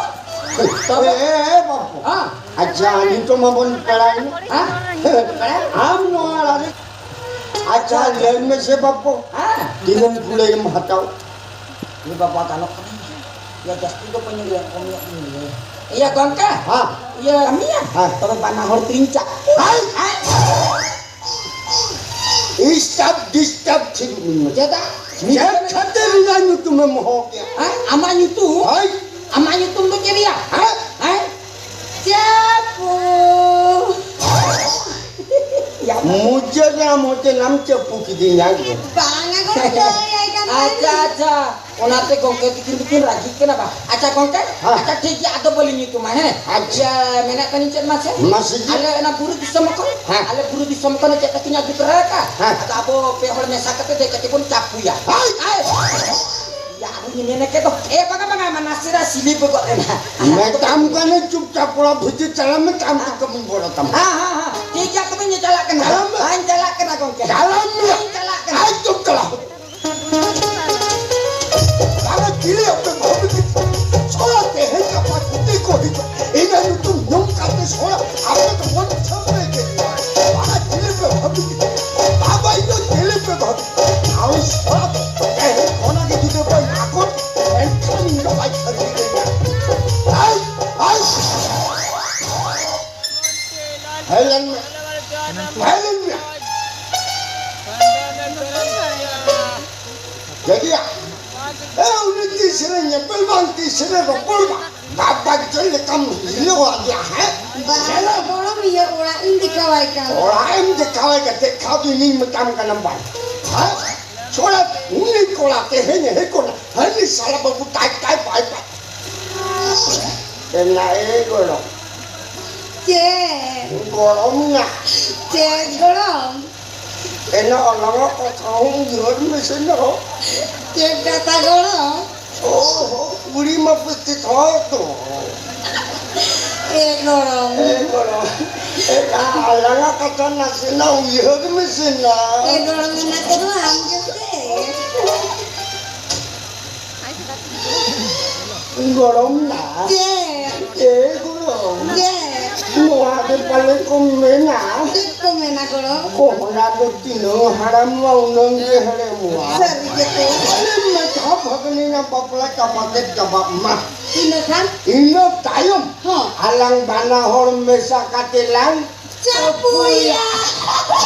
ᱮ, ᱮ, ᱵᱟᱹᱵᱩ᱾ ᱦᱮᱸ᱾ ᱟᱪᱪᱷᱟ, ᱱᱤᱛᱚᱜ ᱢᱟᱵᱚᱱ ᱯᱮᱲᱟᱭᱮᱱᱟ᱾ ᱦᱮᱸ? ᱯᱮᱲᱟ? ᱟᱢ ᱱᱚᱣᱟ ᱚᱲᱟᱜ ᱨᱮ᱾ ᱟᱪᱪᱷᱟ, ᱞᱟᱹᱭ ᱢᱮᱥᱮ ᱵᱟᱹᱵᱩ᱾ ᱦᱮᱸ᱾ ᱛᱤᱱᱟᱹᱜ ᱠᱩᱲᱟᱹᱭᱮᱢ ᱦᱟᱛᱟᱣᱟ? ᱤᱭᱟᱹ ᱵᱟᱵᱟ, ᱜᱟᱱᱚᱜ ᱠᱟᱱᱟ᱾ ᱤᱭᱟᱹ ᱡᱟᱹᱥᱛᱤ ᱫᱚ ᱵᱟᱹᱧ ᱞᱟᱹᱭᱟ, ᱠᱚᱢ ᱧᱚᱜ ᱤᱧ ᱞᱟᱹᱭᱟ᱾ ᱤᱭᱟᱹ ᱜᱚᱝᱠᱮ᱾ ᱦᱮᱸ᱾ ᱤᱭᱟᱹ ᱟᱢᱤᱭᱟ? ᱦᱮᱸ᱾ ᱛᱚᱵᱮ ᱵᱟᱱᱟ ᱦᱚᱲ ᱛᱤᱧ ᱪᱟᱜ᱾ ᱦᱮᱸ᱾ ᱦᱮᱸ᱾ ᱰᱤᱥᱴᱟᱨᱵ, ᱰᱤᱥᱴᱟᱨᱵ ᱛᱷᱤᱨ ᱢᱮ᱾ ᱪᱮᱫᱟᱜ? ᱪᱮᱫ ᱠᱷᱟᱹᱛᱤᱨ ᱤᱧᱟᱹᱜ ᱧᱩᱛᱩᱢᱮᱢ ᱦᱚᱦᱚ ᱠᱮᱜᱼᱟ? ᱦᱮᱸ? ᱟᱢᱟᱜ ᱧᱩᱛᱩᱢ? ᱦᱳᱭ᱾ ᱟᱢᱟᱜ ᱧᱩᱛᱩᱢ ᱫᱚ ᱪᱮᱫ ᱭᱟ? ᱦᱮᱸ? ᱦᱮᱸ? ᱪᱟᱯᱩ᱾ ᱢᱩᱪᱟᱹᱫ ᱨᱮ ᱟᱢ ᱦᱚᱪᱚ ᱱᱟᱢ ᱪᱟᱯᱩ ᱠᱤᱫᱤᱧᱟ᱾ ᱵᱟᱝᱟ ᱜᱚᱢᱠᱮ, ᱞᱟᱹᱭ ᱟᱭ ᱠᱟᱱ ᱟᱪᱪᱷᱟ, ᱛᱟᱦᱮᱸ᱾ ᱟᱪᱪᱷᱟ᱾ ᱚᱱᱟᱛᱮ ᱜᱚᱢᱠᱮ ᱛᱤᱠᱤᱱ ᱫᱚᱠᱤᱱ ᱨᱟᱹᱜᱤᱜ ᱠᱟᱱᱟ ᱵᱟ? ᱟᱪᱪᱷᱟ ᱜᱚᱢᱠᱮ, ᱦᱮᱸ᱾ ᱟᱪᱪᱷᱟ ᱴᱷᱤᱠ ᱜᱮᱭᱟ, ᱟᱫᱚ ᱵᱟᱹᱞᱤᱧ ᱧᱩᱛᱩᱢᱟ, ᱦᱮᱸ? ᱟᱪᱪᱷᱟ᱾ ᱤᱭᱟᱹ, ᱢᱮᱱᱮᱫ ᱛᱟᱦᱮᱱᱤᱧ ᱪᱮᱫ ᱢᱟᱥᱮ? ᱢᱟᱥᱮ ᱡᱤ᱾ ᱟᱞᱮ ᱚᱱᱟ ᱵᱩᱨᱩ ᱫᱤᱥᱚᱢ ᱠᱷᱚᱱ, ᱦᱮᱸ᱾ ᱟᱞᱮ ᱵᱩᱨᱩ ᱫᱤᱥᱚᱢ ᱠᱷᱚᱱ ᱪᱮᱫ ᱠᱟᱛᱮᱧ ᱟᱹᱜᱩ ᱛᱚᱨᱟ ᱟᱠᱟᱫ? ᱦᱮᱸ᱾ ᱟᱫᱚ ᱟᱵᱚ ᱯᱮ ᱦᱚᱲ ᱢᱮᱥᱟ ᱠᱟᱛᱮ ᱫᱮᱡ ᱠᱟᱛᱮ ᱵᱚᱱ ᱪᱟᱯᱩᱭᱟ᱾ ᱦᱮᱸ᱾ ᱦᱮᱸ᱾ ᱭᱟ, ᱟᱫᱚᱧ ᱢᱮᱱ ᱠᱮᱫ ᱫᱚ, ᱮ, ᱵᱟᱝᱟ, ᱵᱟᱝᱟ, ᱢᱟ ᱱᱟᱥᱮᱱᱟᱜ ᱥᱤᱞᱤᱯ ᱜᱚᱫ ᱮᱱᱟ᱾ ᱢᱮᱛᱟᱢ ᱠᱟᱹᱱᱟᱹᱧ ᱪᱩᱯᱪᱟᱯ ᱠᱚᱲᱟ ᱵᱷᱤᱛᱤᱨ ᱪᱟᱞᱟᱜ ᱢᱮ, ᱟᱢ ᱫᱚ ᱠᱟᱹᱢᱤ ᱵᱚᱲᱚ ᱛᱟᱢᱟ᱾ ᱦᱮᱸ, ᱦᱮᱸ, ᱦᱮᱸ, ᱴᱷᱤᱠ ᱜᱮᱭᱟ, ᱛᱚᱵᱮᱧ ᱪᱟᱞᱟᱜ ᱠᱟᱱᱟ᱾ ᱪᱟᱞᱟᱜ ᱢᱮ᱾ ᱦᱮᱸ, ᱪᱟᱞᱟᱜ ᱠᱟᱱᱟ ᱜᱚᱢᱠᱮ᱾ ᱪᱟᱞᱟᱜ ᱢᱮ᱾ ᱦᱮᱸ, ᱪᱟᱞᱟᱜ ᱠᱟᱱᱟ᱾ ᱮᱠᱫᱚᱢ ᱪᱟᱞᱟᱜ ᱢᱮ᱾ ᱵᱟᱝᱟ, ᱪᱤᱞᱤ ᱟᱯᱮ ᱵᱷᱟᱹᱵᱤ ᱠᱮᱫ? ᱥᱚᱲᱟ ᱛᱮᱦᱮᱧ ᱜᱟᱯᱟ ᱡᱩᱫᱤ ᱠᱚ ᱦᱤᱡᱩᱜ, ᱤᱧᱟᱹᱜ ᱧᱩᱛᱩᱢ ᱧᱩᱢ ᱠᱟᱛᱮ ᱥᱚᱲᱟ, ᱟᱯᱮ ᱫᱚ ᱢᱚᱱ ᱥᱟᱹᱢᱵᱟᱹᱭ ᱠᱮᱫ ᱠᱚᱣᱟ᱾ ᱵᱟᱝᱟ, ᱪᱤᱞᱤ ᱯᱮ ᱵᱷᱟᱹᱵᱤ ᱠᱮᱫ? ᱵᱟᱵᱟ, ᱤᱧ ᱫᱚ ᱪᱤᱞᱤ ᱯᱮ ᱵᱷᱟᱹᱵᱤ? ᱟᱢ ᱥᱚᱲᱟ ᱛᱮᱦᱮᱧ ᱠᱷᱚᱱᱟᱜ ᱜᱮ ᱡᱩᱫᱤ ᱵᱟᱹᱧ ᱟᱠᱚᱴ, ᱮᱱᱠᱷᱟᱱ ᱤᱧ ᱫᱚ ᱵᱟᱭ ᱥᱟᱹᱨᱤ ᱠᱟᱹᱧᱟ᱾ ᱟᱭ, ᱟᱭ᱾ ᱦᱮᱡ ᱞᱮᱱ ᱢᱮ᱾ ᱦᱮᱡ ᱞᱮᱱ ᱢᱮ᱾ ᱡᱟᱹᱜᱤᱭᱟ᱾ ᱮ, ᱩᱱᱤ ᱛᱤᱥ ᱨᱮ ᱧᱮᱯᱮᱞ ᱵᱟᱝ, ᱛᱤᱥ ᱨᱮ ᱨᱚᱯᱚᱲ ᱵᱟᱝ᱾ ᱵᱟᱯ ᱵᱟᱧᱪᱟᱣ ᱞᱮᱠᱟᱢ ᱦᱤᱞᱟᱹᱣ ᱟᱫᱮᱭᱟ, ᱦᱮᱸ? ᱵᱟᱝ, ᱜᱚᱲᱚᱢ ᱤᱭᱟᱹ ᱚᱲᱟᱜ ᱤᱧ ᱫᱮᱠᱷᱟᱣᱟᱭ ᱠᱟᱱ᱾ ᱚᱲᱟᱜ ᱮᱢ ᱫᱮᱠᱷᱟᱣᱟᱭ ᱠᱟᱱ, ᱫᱮᱠᱷᱟᱣ ᱫᱚ ᱤᱧᱤᱧ ᱢᱮᱛᱟᱢ ᱠᱟᱱᱟ ᱵᱟᱝ᱾ ᱦᱮᱸ? ᱪᱷᱚᱲᱟ ᱩᱱᱤ ᱠᱚᱲᱟ ᱛᱮᱦᱮᱧ ᱦᱮᱡ ᱠᱚᱜᱼᱟ, ᱦᱟᱹᱱᱤ ᱥᱟᱞᱟ ᱵᱟᱹᱵᱩ ᱴᱟᱭ ᱴᱟᱭ ᱵᱟᱭ ᱵᱟᱭ᱾ ᱮᱱᱟ ᱮ ᱜᱚᱲᱚᱢ᱾ ᱪᱮᱫ? ᱜᱚᱲᱚᱢ ᱱᱟ᱾ ᱪᱮᱫ ᱜᱚᱲᱚᱢ? ᱮᱱᱟ ᱟᱞᱟᱝᱟᱜ ᱠᱟᱛᱷᱟ ᱦᱚᱸ ᱩᱭᱦᱟᱹᱨ ᱢᱮᱥᱮ ᱱᱟ᱾ ᱪᱮᱫ ᱠᱟᱛᱷᱟ ᱜᱚᱲᱚᱢ? ᱚ ᱦᱚ, ᱠᱩᱲᱤ ᱢᱟ ᱯᱮ ᱛᱮᱛᱷᱚ ᱫᱚ᱾ ᱮ ᱜᱚᱲᱚᱢ᱾ ᱮ ᱜᱚᱲᱚᱢ᱾ ᱮ, ᱟ-, ᱟᱞᱟᱝᱟᱜ ᱠᱟᱛᱷᱟ ᱱᱟᱥᱮᱱᱟᱜ ᱩᱭᱦᱟᱹᱨ ᱢᱮᱥᱮ ᱱᱟ᱾ ᱮ ᱜᱚᱲᱚᱢ, ᱚᱱᱟ ᱠᱚᱫᱚ ᱟᱢ ᱜᱮᱥᱮ᱾ ᱜᱚᱲᱚᱢ ᱱᱟ᱾ ᱪᱮᱫ? ᱮ ᱜᱚᱲᱚᱢ᱾ ᱪᱮᱫ? ᱱᱚᱣᱟ ᱜᱮ ᱯᱟᱞᱮ ᱠᱚ ᱢᱮᱱᱟ᱾ ᱪᱮᱫ ᱠᱚ ᱢᱮᱱᱟ ᱜᱚᱲᱚᱢ? ᱠᱚᱦᱚᱲᱟ ᱫᱚ ᱛᱤᱱᱟᱹᱝ ᱦᱟᱲᱟᱢᱚᱜᱼᱟ ᱩᱱᱟᱹᱝ ᱜᱮ ᱦᱮᱲᱮᱢᱚᱜᱼᱟ᱾ ᱥᱟᱹᱨᱤ ᱜᱮ ᱛᱚ᱾ ᱟᱞᱮ ᱢᱮᱫᱷᱟ ᱵᱷᱟᱹᱜᱽᱱᱤ ᱨᱮᱱᱟᱜ ᱵᱟᱯᱞᱟ ᱪᱟᱵᱟ ᱛᱮᱫ ᱪᱟᱵᱟᱜ ᱢᱟ᱾ ᱤᱱᱟᱹ ᱠᱷᱟᱱ? ᱤᱱᱟᱹ ᱛᱟᱭᱚᱢ ᱦᱚᱸ᱾ ᱟᱞᱟᱝ ᱵᱟᱱᱟ ᱦᱚᱲ ᱢᱮᱥᱟ ᱠᱟᱛᱮ ᱞᱟᱝ ᱪᱟᱯᱩᱭᱟ᱾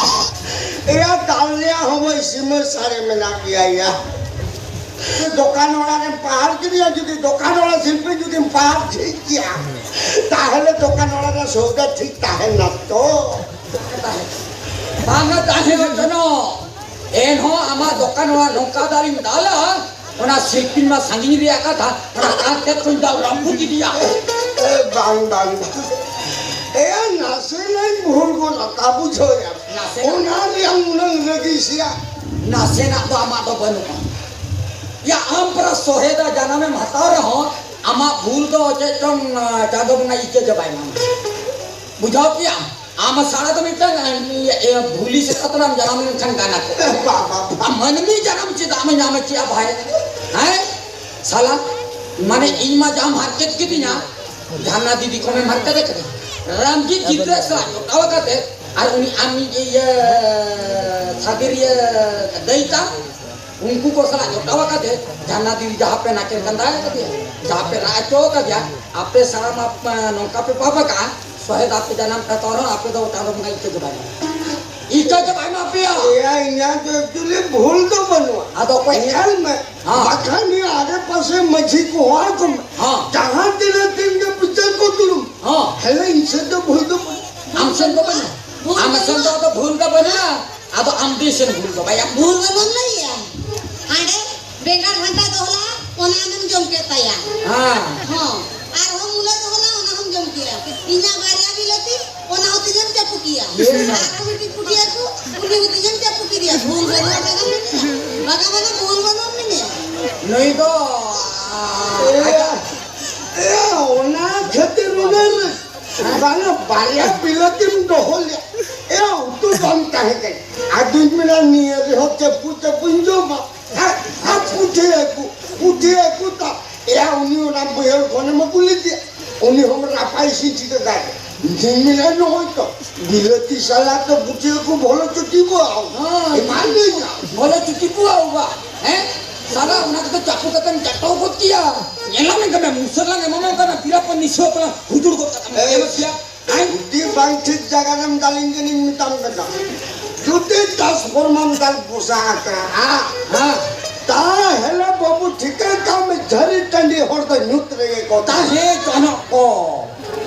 ᱮᱭᱟ, ᱫᱟᱞ ᱨᱮᱭᱟᱜ ᱦᱚᱸ ᱥᱤᱢᱟᱹ ᱥᱟᱨᱮ ᱢᱮᱱᱟᱜ ᱜᱮᱭᱟ ᱭᱟ᱾ ᱫᱚᱠᱟᱱ ᱚᱲᱟᱜ ᱨᱮᱢ ᱯᱟᱦᱟᱨ ᱠᱮᱫᱮᱭᱟ, ᱡᱩᱫᱤ ᱫᱚᱠᱟᱱ ᱚᱲᱟᱜ ᱥᱤᱞᱯᱤ ᱡᱩᱫᱤᱢ ᱯᱟᱦᱟᱨ ᱴᱷᱤᱠ ᱜᱮᱭᱟ, ᱛᱟᱦᱞᱮ ᱫᱚᱠᱟᱱ ᱚᱲᱟᱜ ᱨᱮ ᱥᱚᱣᱫᱟ ᱴᱷᱤᱠ ᱛᱟᱦᱮᱱᱟ ᱛᱚ᱾ ᱵᱟᱝᱟ ᱛᱟᱦᱮᱸ ᱦᱚᱪᱚᱱᱚ, ᱮᱱᱦᱚᱸ ᱟᱢᱟᱜ ᱫᱚᱠᱟᱱ ᱚᱲᱟᱜ ᱱᱚᱝᱠᱟ ᱫᱟᱞᱤᱧ ᱫᱟᱞᱟ, ᱚᱱᱟ ᱥᱤᱞᱯᱤ ᱢᱟ ᱥᱟᱺᱜᱤᱧ ᱨᱮᱭᱟᱜ ᱠᱟᱛᱷᱟ, ᱚᱱᱟ ᱠᱟᱸᱛ ᱴᱷᱮᱱ ᱠᱷᱚᱱ ᱫᱟᱞ ᱨᱟᱹᱯᱩᱫ ᱤᱫᱤᱭᱟ᱾ ᱮ, ᱵᱟᱝ, ᱵᱟᱝ, ᱵᱟᱝ᱾ ᱮᱭᱟ, ᱱᱟᱥᱮᱱᱟᱜ ᱵᱷᱩᱞ ᱜᱚᱫ ᱟᱠᱟᱫ, ᱵᱩᱡᱷᱟᱹᱣ ᱭᱟ᱾ ᱱᱟᱥᱮᱱᱟᱜ? ᱚᱱᱟ ᱨᱮᱭᱟᱜ ᱩᱱᱟᱹᱝ ᱨᱟᱹᱜᱤ ᱥᱮᱭᱟ᱾ ᱱᱟᱥᱮᱱᱟᱜ ᱫᱚ ᱟᱢᱟᱜ ᱫᱚ ᱵᱟᱹᱱᱩᱜᱼᱟ᱾ ᱭᱟ, ᱟᱢ ᱯᱮᱨᱟ ᱥᱚᱦᱮᱫᱟ ᱡᱟᱱᱟᱢᱮᱢ ᱦᱟᱛᱟᱣ ᱨᱮᱦᱚᱸ, ᱟᱢᱟᱜ ᱵᱷᱩᱞ ᱫᱚ ᱪᱮᱫ ᱪᱚᱝ, ᱟ, ᱪᱟᱸᱫᱚ ᱵᱚᱸᱜᱟ ᱤᱠᱟᱹ ᱜᱮ ᱵᱟᱭ ᱧᱟᱢᱟ᱾ ᱵᱩᱡᱷᱟᱹᱣ ᱠᱮᱭᱟᱢ? ᱟᱢ ᱥᱟᱲᱟ ᱫᱚ ᱢᱤᱫᱴᱟᱝ, ᱟ, ᱤᱭᱟᱹ, ᱤᱭᱟᱹ, ᱵᱷᱩᱞᱤ ᱥᱮᱛᱟ ᱛᱚᱨᱟᱢ ᱡᱟᱱᱟᱢ ᱞᱮᱱᱠᱷᱟᱱ ᱜᱟᱱᱟ ᱠᱚ᱾ ᱵᱟ, ᱵᱟ, ᱵᱟ᱾ ᱟᱢ ᱢᱟᱹᱱᱢᱤ ᱡᱟᱱᱟᱢ ᱪᱮᱫᱟᱜ ᱮᱢ ᱧᱟᱢᱟ ᱪᱮᱫ ᱵᱷᱟᱭ? ᱦᱮᱸ? ᱥᱟᱞᱟ, ᱢᱟᱱᱮ ᱤᱧ ᱢᱟ ᱡᱟᱢ ᱦᱟᱨᱠᱮᱛ ᱠᱤᱫᱤᱧᱟ, ᱡᱷᱟᱨᱱᱟ ᱫᱤᱫᱤ ᱠᱷᱚᱱᱮᱢ ᱦᱟᱨᱠᱮᱛ ᱠᱟᱫᱤᱧᱟ᱾ ᱨᱟᱢᱡᱤᱛ ᱜᱤᱫᱽᱨᱟᱹ ᱥᱟᱞᱟᱜ ᱡᱚᱴᱟᱣ ᱠᱟᱛᱮ ᱟᱨ ᱩᱱᱤ ᱟᱢᱤᱡ ᱤᱭᱟᱹ ᱥᱟᱫᱤᱨᱤᱭᱟᱹ ᱫᱟᱹᱭ ᱛᱟᱢ, ᱩᱱᱠᱩ ᱠᱚ ᱥᱟᱞᱟᱜ ᱡᱚᱴᱟᱣ ᱠᱟᱛᱮ ᱡᱷᱟᱨᱱᱟ ᱫᱤᱫᱤ ᱡᱟᱦᱟᱸ ᱯᱮ ᱱᱟᱪᱮ ᱠᱟᱸᱫᱟ ᱠᱟᱫᱮᱭᱟ, ᱡᱟᱦᱟᱸ ᱯᱮ ᱨᱟᱜ ᱦᱚᱪᱚ ᱠᱟᱫᱮᱭᱟ, ᱟᱯᱮ ᱥᱟᱱᱟᱢ ᱟᱯ-, ᱱᱚᱝᱠᱟ ᱯᱮ ᱯᱟᱯ ᱟᱠᱟᱜᱼᱟ, ᱥᱚᱦᱮᱫ ᱟᱯᱮ ᱡᱟᱱᱟᱢ ᱯᱮ ᱛᱚᱨ ᱦᱚᱸ ᱟᱯᱮ ᱫᱚ ᱪᱟᱸᱫᱚ ᱵᱚᱸᱜᱟ ᱤᱠᱟᱹ ᱜᱮ ᱵᱟᱭ ᱮᱢᱟ᱾ ᱤᱠᱟᱹ ᱜᱮ ᱵᱟᱭ ᱮᱢᱟ ᱯᱮᱭᱟ᱾ ᱮᱭᱟ, ᱤᱧᱟᱹᱜ ᱫᱚ actually ᱵᱷᱩᱞ ᱫᱚ ᱵᱟᱹᱱᱩᱜᱼᱟ᱾ ᱟᱫᱚ ᱚᱠᱚᱭ? ᱧᱮᱞ ᱢᱮ, ᱦᱮᱸ᱾ ᱵᱟᱠᱷᱟᱱ ᱱᱤᱭᱟᱹ ᱟᱲᱮ ᱯᱟᱥᱮ ᱢᱟᱹᱡᱷᱤ ᱠᱚ ᱦᱚᱲ ᱠᱚ ᱢᱮ᱾ ᱦᱮᱸ᱾ ᱡᱟᱦᱟᱸ ᱛᱤᱱᱟᱹᱜ ᱫᱤᱱ ᱜᱮ ᱵᱤᱪᱟᱹᱨ ᱠᱚ ᱫᱩᱲᱩᱵ᱾ ᱦᱮᱸ᱾ ᱦᱮᱞᱮ ᱤᱧ ᱥᱮᱫ ᱫᱚ ᱵᱷᱩᱞ ᱫᱚ ᱵᱟᱹᱱᱩᱜᱼᱟ᱾ ᱟᱢ ᱥᱮᱫ ᱫᱚ ᱵᱟᱹᱱᱩᱜᱼᱟ? ᱵᱷᱩᱞ ᱟᱢ ᱥᱮᱫ ᱫᱚ ᱵᱟᱹᱱᱩᱜᱼᱟ᱾ ᱟᱫᱚ ᱵᱷᱩᱞ ᱫᱚ ᱵᱟᱹᱱᱩᱜᱼᱟ᱾ ᱟᱢ ᱫᱤᱥᱚᱢ ᱵᱷᱩᱞ ᱫᱚ ᱵᱟᱭ ᱟᱢ ᱵᱷᱩᱞ ᱵᱟᱹᱱᱩᱜ ᱞᱟᱹᱭᱟ᱾ ᱦᱟᱸᱰᱮ ᱵᱮᱸᱜᱟᱲ ᱜᱷᱟᱱᱴᱟ ᱫᱚᱦᱚ ᱞᱟᱜᱼᱟ, ᱚᱱᱟ ᱟᱢᱮᱢ ᱡᱚᱢ ᱠᱮᱫ ᱛᱟᱭᱟ᱾ ᱦᱮᱸ᱾ ᱦᱚᱸ᱾ ᱟᱨᱦᱚᱸ ᱢᱩᱞᱟᱹ ᱫᱚᱦᱚ ᱞᱟᱜᱼᱟ, ᱚᱱᱟ ᱦᱚᱸᱢ ᱡᱚᱢ ᱠᱮᱭᱟ᱾ ᱤᱧᱟᱜ ᱵᱟᱨᱭᱟ ᱵᱤᱞᱟᱹᱛᱤ, ᱚᱱᱟ ᱦᱚᱸ ᱛᱤᱱᱟᱹᱜ ᱮᱢ ᱪᱟᱯᱩ ᱠᱮᱭᱟ? ᱤᱭᱟᱹ᱾ ᱟᱨᱦᱚᱸ ᱢᱤᱫᱴᱤᱡ ᱯᱩᱴᱷᱤ ᱦᱟᱹᱠᱩ, ᱩᱱᱤ ᱦᱚᱸ ᱛᱤᱱᱟᱹᱜ ᱮᱢ ᱪᱟᱯᱩ ᱠᱮᱫᱮᱭᱟ? ᱵᱷᱩᱞ ᱵᱟᱹᱱᱩᱜᱼᱟ, ᱵᱟᱝᱟ ᱢᱮᱱᱮᱭᱟ᱾ ᱵᱟᱝᱟ, ᱵᱟᱝᱟ, ᱵᱷᱩᱞ ᱵᱟᱹᱱᱩᱜᱼᱟ ᱢᱮᱱᱮᱭᱟ᱾ ᱱᱩᱭ ᱫᱚ, ᱟ, ᱮᱭᱟ, ᱮᱭᱟ, ᱚᱱᱟ ᱠᱷᱟᱹᱛᱤᱨ ᱚᱱᱟ ᱨᱮ ᱵᱟᱝᱟ, ᱵᱟᱨᱭᱟ ᱵᱤᱞᱟᱹᱛᱤᱢ ᱫᱚᱦᱚ ᱞᱮᱫ, ᱮᱭᱟ, ᱩᱛᱩ ᱵᱟᱝ ᱛᱟᱦᱮᱸ ᱠᱟᱱᱟ᱾ ᱟᱫᱚᱧ ᱢᱮᱱᱟ, ᱱᱤᱭᱟᱹ ᱨᱮᱦᱚᱸ ᱪᱟᱯᱩ ᱪᱟᱯᱩᱧ ᱡᱚᱢᱟ᱾ ᱦᱮᱸ, ᱟᱨ ᱯᱩᱴᱷᱤ ᱦᱟᱹᱠᱩ, ᱯᱩᱴᱷᱤ ᱦᱟᱹᱠᱩ ᱛᱟ, ᱮᱭᱟ, ᱩᱱᱤ ᱚᱱᱟ ᱤᱥᱤᱱ ᱴᱷᱤᱠ ᱟᱠᱟᱫ᱾ ᱤᱧ ᱢᱮᱱᱟ ᱱᱚᱜᱼᱚᱭ ᱛᱚ, ᱵᱤᱞᱟᱹᱛᱤ ᱥᱟᱞᱟᱜ ᱫᱚ ᱵᱩᱴᱤ ᱦᱟᱹᱠᱩ ᱵᱷᱚᱞᱚ ᱪᱩᱴᱤ ᱠᱚ᱾ ᱦᱮᱸ, ᱮᱢᱟᱱ ᱞᱟᱹᱭ ᱧᱟ᱾ ᱵᱷᱚᱞᱚ ᱪᱩᱴᱤ ᱠᱚ ᱵᱟ᱾ ᱦᱮᱸ? ᱥᱟᱞᱟ ᱚᱱᱟ ᱠᱚᱫᱚ ᱪᱟᱯᱚ ᱠᱟᱛᱮᱢ ᱪᱟᱴᱚ ᱜᱚᱫ ᱠᱮᱭᱟ᱾ ᱧᱮᱞᱟᱢ ᱮᱱ ᱠᱟᱱᱟ, ᱢᱩᱥᱟᱹᱨ ᱞᱟᱝ ᱮᱢᱟᱢ ᱠᱟᱱᱟ, ᱯᱤᱨᱟ ᱯᱚᱨ ᱱᱤᱥᱟᱹ ᱠᱚᱞᱟᱝ ᱦᱩᱡᱩᱲ ᱜᱚᱫ ᱠᱟᱛᱟᱢ᱾ ᱮᱭ, ᱧᱮᱞᱚᱜ ᱜᱮᱭᱟ᱾ ᱦᱮᱸ? ᱡᱩᱫᱤ ᱵᱟᱝ ᱴᱷᱤᱠ ᱡᱟᱭᱜᱟ ᱨᱮᱢ ᱫᱟᱞᱤᱧ ᱠᱟᱱᱤᱧ ᱢᱮᱛᱟᱢ ᱠᱟᱱᱟ᱾ ᱡᱩᱫᱤ ᱴᱨᱟᱱᱥᱯᱷᱚᱨᱢᱟᱨ ᱫᱟᱞ ᱯᱚᱥᱟ ᱟᱠᱟᱜᱼᱟ, ᱦᱮᱸ᱾ ᱛᱟᱦᱮᱞᱮ ᱵᱟᱹᱵᱩ ᱴᱷᱤᱠᱟᱹ ᱠᱟᱜ ᱢᱮ, ᱡᱷᱟᱹᱨᱤ ᱴᱟᱺᱰᱤ ᱦᱚᱲ ᱫᱚ ᱧᱩᱛ ᱨᱮᱜᱮ ᱠᱚ ᱛᱟᱦᱮᱸ ᱡᱚᱱᱚᱜ ᱠᱚ᱾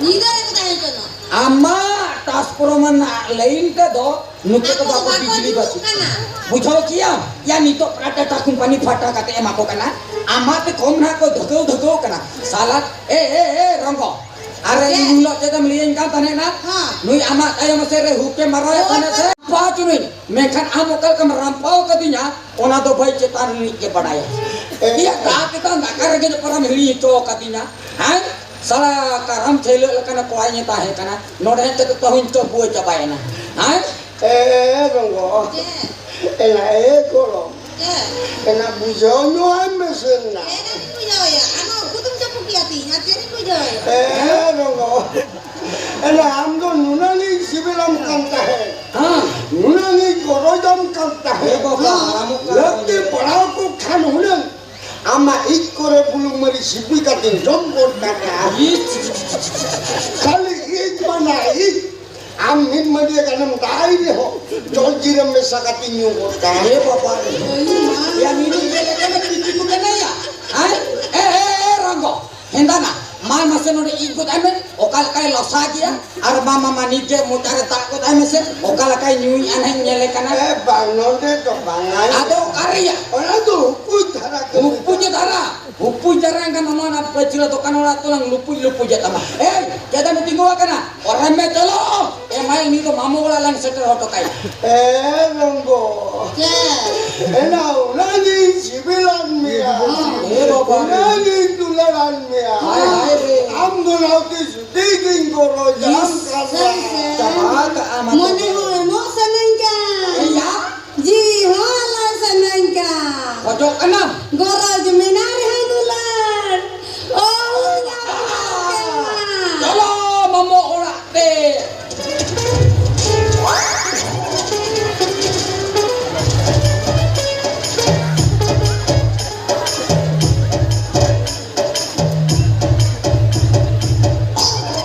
ᱧᱤᱫᱟᱹ ᱨᱮᱠᱚ ᱛᱟᱦᱮᱸ ᱦᱚᱪᱚᱱᱟ᱾ ᱟᱢᱟᱜ ᱴᱨᱟᱱᱥᱯᱷᱚᱨᱢᱟᱨ ᱨᱮᱱᱟᱜ ᱞᱟᱭᱤᱱ ᱛᱮᱫᱚ ᱱᱩᱠᱩ ᱫᱚ ᱟᱠᱚ ᱵᱟᱠᱚ ᱵᱟᱠᱚ ᱵᱤᱡᱽᱞᱤ ᱡᱩᱞᱩᱜ ᱵᱟᱹᱪᱩᱜ᱾ ᱠᱟᱱᱟ᱾ ᱵᱩᱡᱷᱟᱹᱣ ᱠᱮᱭᱟᱢ? ᱭᱟ, ᱱᱤᱛᱚᱜ ᱯᱨᱟ ᱴᱟᱴᱟ ᱠᱳᱢᱯᱟᱱᱤ ᱯᱷᱟᱴᱟ ᱠᱟᱛᱮ ᱮᱢᱟ ᱠᱚ ᱠᱟᱱᱟ, ᱟᱢᱟᱜ ᱛᱮ ᱠᱚᱢ ᱱᱟᱦᱟᱜ ᱠᱚ ᱫᱷᱟᱹᱠᱟᱹᱣ ᱫᱷᱟᱹᱠᱟᱹᱣ ᱠᱟᱱᱟ᱾ ᱥᱟᱞᱟ, ᱮ, ᱮ, ᱮ, ᱨᱚᱝᱜᱚ᱾ ᱟᱨᱮ, ᱪᱮᱫ? ᱤᱧ ᱦᱤᱞᱳᱜ ᱪᱮᱫ ᱮᱢ ᱞᱟᱹᱭᱟᱹᱧ ᱠᱟᱱ ᱛᱟᱦᱮᱸᱱᱟ? ᱦᱮᱸ᱾ ᱱᱩᱭ ᱟᱢᱟᱜ ᱛᱟᱭᱚᱢ ᱥᱮᱫ ᱨᱮ ᱦᱩᱠᱮ ᱢᱟᱨᱟᱣᱮᱫ ᱦᱳᱭ, ᱛᱟᱦᱮᱸᱱᱟ ᱥᱮ? ᱦᱳᱭ᱾ ᱯᱟᱪ ᱱᱩᱭ, ᱢᱮᱱᱠᱷᱟᱱ ᱟᱢ ᱚᱠᱟ ᱞᱮᱠᱟᱢ ᱨᱟᱢᱯᱟᱣ ᱠᱟᱫᱤᱧᱟ, ᱚᱱᱟ ᱫᱚ ᱵᱷᱟᱹᱭ ᱪᱮᱛᱟᱱ ᱨᱤᱱᱤᱡ ᱜᱮ ᱵᱟᱰᱟᱭᱟ᱾ ᱮ᱾ ᱤᱭᱟᱹ, ᱫᱟᱜ ᱛᱮᱛᱟᱝ ᱫᱟᱠᱟ ᱨᱮᱸᱜᱮᱡ ᱯᱚᱨᱟᱢ ᱦᱤᱲᱤᱧ ᱦᱚᱪᱚ ᱠᱟᱫᱤᱧᱟ, ᱦᱮᱸ? ᱥᱟᱞᱟ ᱠᱟᱨᱟᱢ ᱪᱷᱟᱹᱭᱞᱟᱹᱜ ᱞᱮᱠᱟᱱ ᱠᱚᱲᱟᱧ ᱛᱟᱦᱮᱸ ᱠᱟᱱᱟ, ᱱᱚᱰᱮ ᱦᱮᱡ ᱠᱟᱛᱮ ᱛᱟᱹᱦᱩᱧ ᱪᱚᱯᱩᱣᱟᱹ ᱪᱟᱵᱟᱭᱮᱱᱟ, ᱦᱮᱸ? ᱮ ᱨᱚᱝᱜᱚ, ᱪᱮᱫ? ᱮᱱᱟ ᱮ ᱜᱚᱲᱚᱢ, ᱪᱮᱫ? ᱮᱱᱟ ᱵᱩᱡᱷᱟᱹᱣ ᱧᱚᱜ ᱟᱭ ᱢᱮᱥᱮ ᱱᱟ᱾ ᱪᱮᱫ ᱮᱢ ᱵᱩᱡᱷᱟᱹᱣᱮᱭᱟ? ᱟᱢ ᱩᱱᱠᱩ ᱫᱚᱢ ᱪᱟᱯᱚ ᱠᱮᱭᱟ ᱛᱤᱧ, ᱟᱨ ᱪᱮᱫ ᱮᱢ ᱵᱩᱡᱷᱟᱹᱣᱮᱭᱟ? ᱮ ᱨᱚᱝᱜᱚ, ᱮᱱᱟ ᱟᱢ ᱫᱚ ᱱᱩᱱᱟᱹᱝ ᱤᱧ ᱥᱤᱵᱤᱞᱟᱢ ᱠᱟᱱ ᱛᱟᱦᱮᱸᱫ, ᱦᱮᱸ᱾ ᱱᱩᱱᱟᱹᱝ ᱤᱧ ᱜᱚᱨᱚᱡᱟᱢ ᱠᱟᱱ ᱮ ᱛᱟᱦᱮᱸᱫ᱾ ᱵᱟᱵᱟ, ᱦᱮᱸ᱾ ᱦᱟᱲᱟᱢᱚᱜ ᱠᱟᱱᱟ᱾ ᱞᱟᱹᱠᱛᱤ ᱯᱟᱲᱟᱣ ᱠᱚ ᱠᱷᱟᱱ ᱦᱩᱱᱟᱹᱝ ᱟᱢᱟᱜ ᱤᱡ ᱠᱚᱨᱮ ᱵᱩᱞᱩᱝ ᱢᱟᱹᱨᱤᱪ ᱥᱤᱯᱤ ᱠᱟᱛᱮᱧ ᱡᱚᱢ ᱜᱚᱫ ᱠᱟᱜᱼᱟ᱾ ᱤᱡ᱾ ᱠᱷᱟᱹᱞᱤ ᱤᱡ ᱢᱟᱱᱟ ᱤᱡ᱾ ᱟᱢ ᱢᱤᱫ ᱢᱟᱹᱰᱤᱭᱟᱹ ᱜᱟᱱᱮᱢ ᱫᱟᱜ ᱟᱭ ᱨᱮᱦᱚᱸ, ᱡᱚᱞ ᱡᱤᱨᱟᱹ ᱢᱮᱥᱟ ᱠᱟᱛᱮᱧ ᱧᱩ ᱜᱚᱫ ᱠᱟᱜᱼᱟ᱾ ᱮ ᱵᱟᱵᱟ ᱨᱮ᱾ ᱭᱟ, ᱢᱤᱫ ᱢᱤᱫ ᱞᱮᱠᱟ ᱫᱚ ᱯᱤᱴᱤ ᱠᱚ ᱠᱟᱱᱟᱭᱟ᱾ ᱦᱮᱸ? ᱮ, ᱮ, ᱮ, ᱨᱚᱝᱜᱚ᱾ ᱦᱮᱸᱫᱟ ᱱᱟ, ᱢᱟ ᱢᱟᱥᱮ ᱱᱚᱰᱮ ᱤᱡ ᱜᱚᱫ ᱟᱭ ᱢᱮ, ᱚᱠᱟ ᱞᱮᱠᱟᱭ ᱞᱚᱥᱟ ᱜᱮᱭᱟ, ᱟᱨ ᱢᱟ, ᱢᱟ, ᱢᱟ, ᱱᱤᱛ ᱜᱮ ᱢᱚᱪᱟ ᱨᱮ ᱫᱟᱜ ᱜᱚᱫ ᱟᱭ ᱢᱮᱥᱮ, ᱚᱠᱟ ᱞᱮᱠᱟᱭ ᱧᱩᱭᱮᱫᱼᱟ ᱱᱟᱦᱟᱜ ᱤᱧ ᱧᱮᱞᱮ ᱠᱟᱱᱟ᱾ ᱮ, ᱵᱟᱝ, ᱱᱚᱰᱮ ᱫᱚ ᱵᱟᱝ ᱟᱭ᱾ ᱟᱫᱚ ᱚᱠᱟ ᱨᱮᱭᱟ? ᱚᱱᱟ ᱫᱚ ᱩᱠᱩ ᱫᱷᱟᱨᱟ ᱠᱚ ᱦᱩᱯᱩᱡ ᱫᱷᱟᱨᱟ, ᱦᱩᱯᱩᱡ ᱫᱷᱟᱨᱟ ᱮᱱᱠᱷᱟᱱ ᱚᱱᱟ, ᱚᱱᱟ ᱯᱟᱹᱪᱷᱞᱟᱹ ᱫᱚᱠᱟᱱ ᱚᱲᱟᱜ ᱛᱚᱞᱟᱝ ᱞᱩᱯᱩᱡ, ᱞᱩᱯᱩᱡ ᱮᱫ ᱛᱟᱢᱟ᱾ ᱮᱭ, ᱪᱮᱫ ᱮᱢ ᱛᱤᱸᱜᱩ ᱟᱠᱟᱱᱟ? ᱚᱨᱮ ᱢᱮ ᱪᱚᱞᱚ, ᱮᱢᱟᱭ ᱱᱩᱭ ᱫᱚ ᱢᱟᱢᱚ ᱚᱲᱟᱜ ᱞᱟᱝ ᱥᱮᱴᱮᱨ ᱦᱚᱴᱚ ᱠᱟᱭᱟ᱾ ᱮ ᱨᱚᱝᱜᱚ, ᱪᱮᱫ? ᱮᱱᱟ ᱚᱱᱟ ᱜᱤᱧ ᱥᱤᱵᱤᱞᱟᱫ ᱢᱮᱭᱟ᱾ ᱮ ᱵᱟᱵᱟ ᱨᱮ᱾ ᱚᱱᱟ ᱜᱤᱧ ᱫᱩᱞᱟᱹᱲᱟᱫ ᱢᱮᱭᱟ᱾ ᱦᱟᱭ, ᱦᱟᱭ ᱨᱮ᱾ ᱟᱢ ᱫᱚ ᱱᱟᱣᱛᱮ ᱥᱩᱫᱷᱤ ᱜᱤᱧ ᱜᱚᱨᱚᱡᱟᱢ ᱤᱥ, ᱠᱟᱱᱟ᱾ ᱥᱟᱹᱨᱤ ᱥᱮ᱾ ᱪᱟᱵᱟ ᱠᱟᱜᱼᱟ ᱢᱟ ᱢᱚᱱᱮ ᱛᱚᱵᱮ᱾ ᱦᱚᱸ ᱮᱢᱚᱜ ᱥᱟᱱᱟᱧ ᱠᱟᱱ᱾ ᱮᱭᱟ᱾ ᱡᱤᱣᱤ ᱦᱚᱸ ᱟᱞᱟᱭ ᱥᱟᱱᱟᱧ ᱠᱟᱱ᱾ ᱠᱷᱚᱡᱚᱜ ᱠᱟᱱᱟᱢ? ᱜᱚᱨᱚᱡᱽ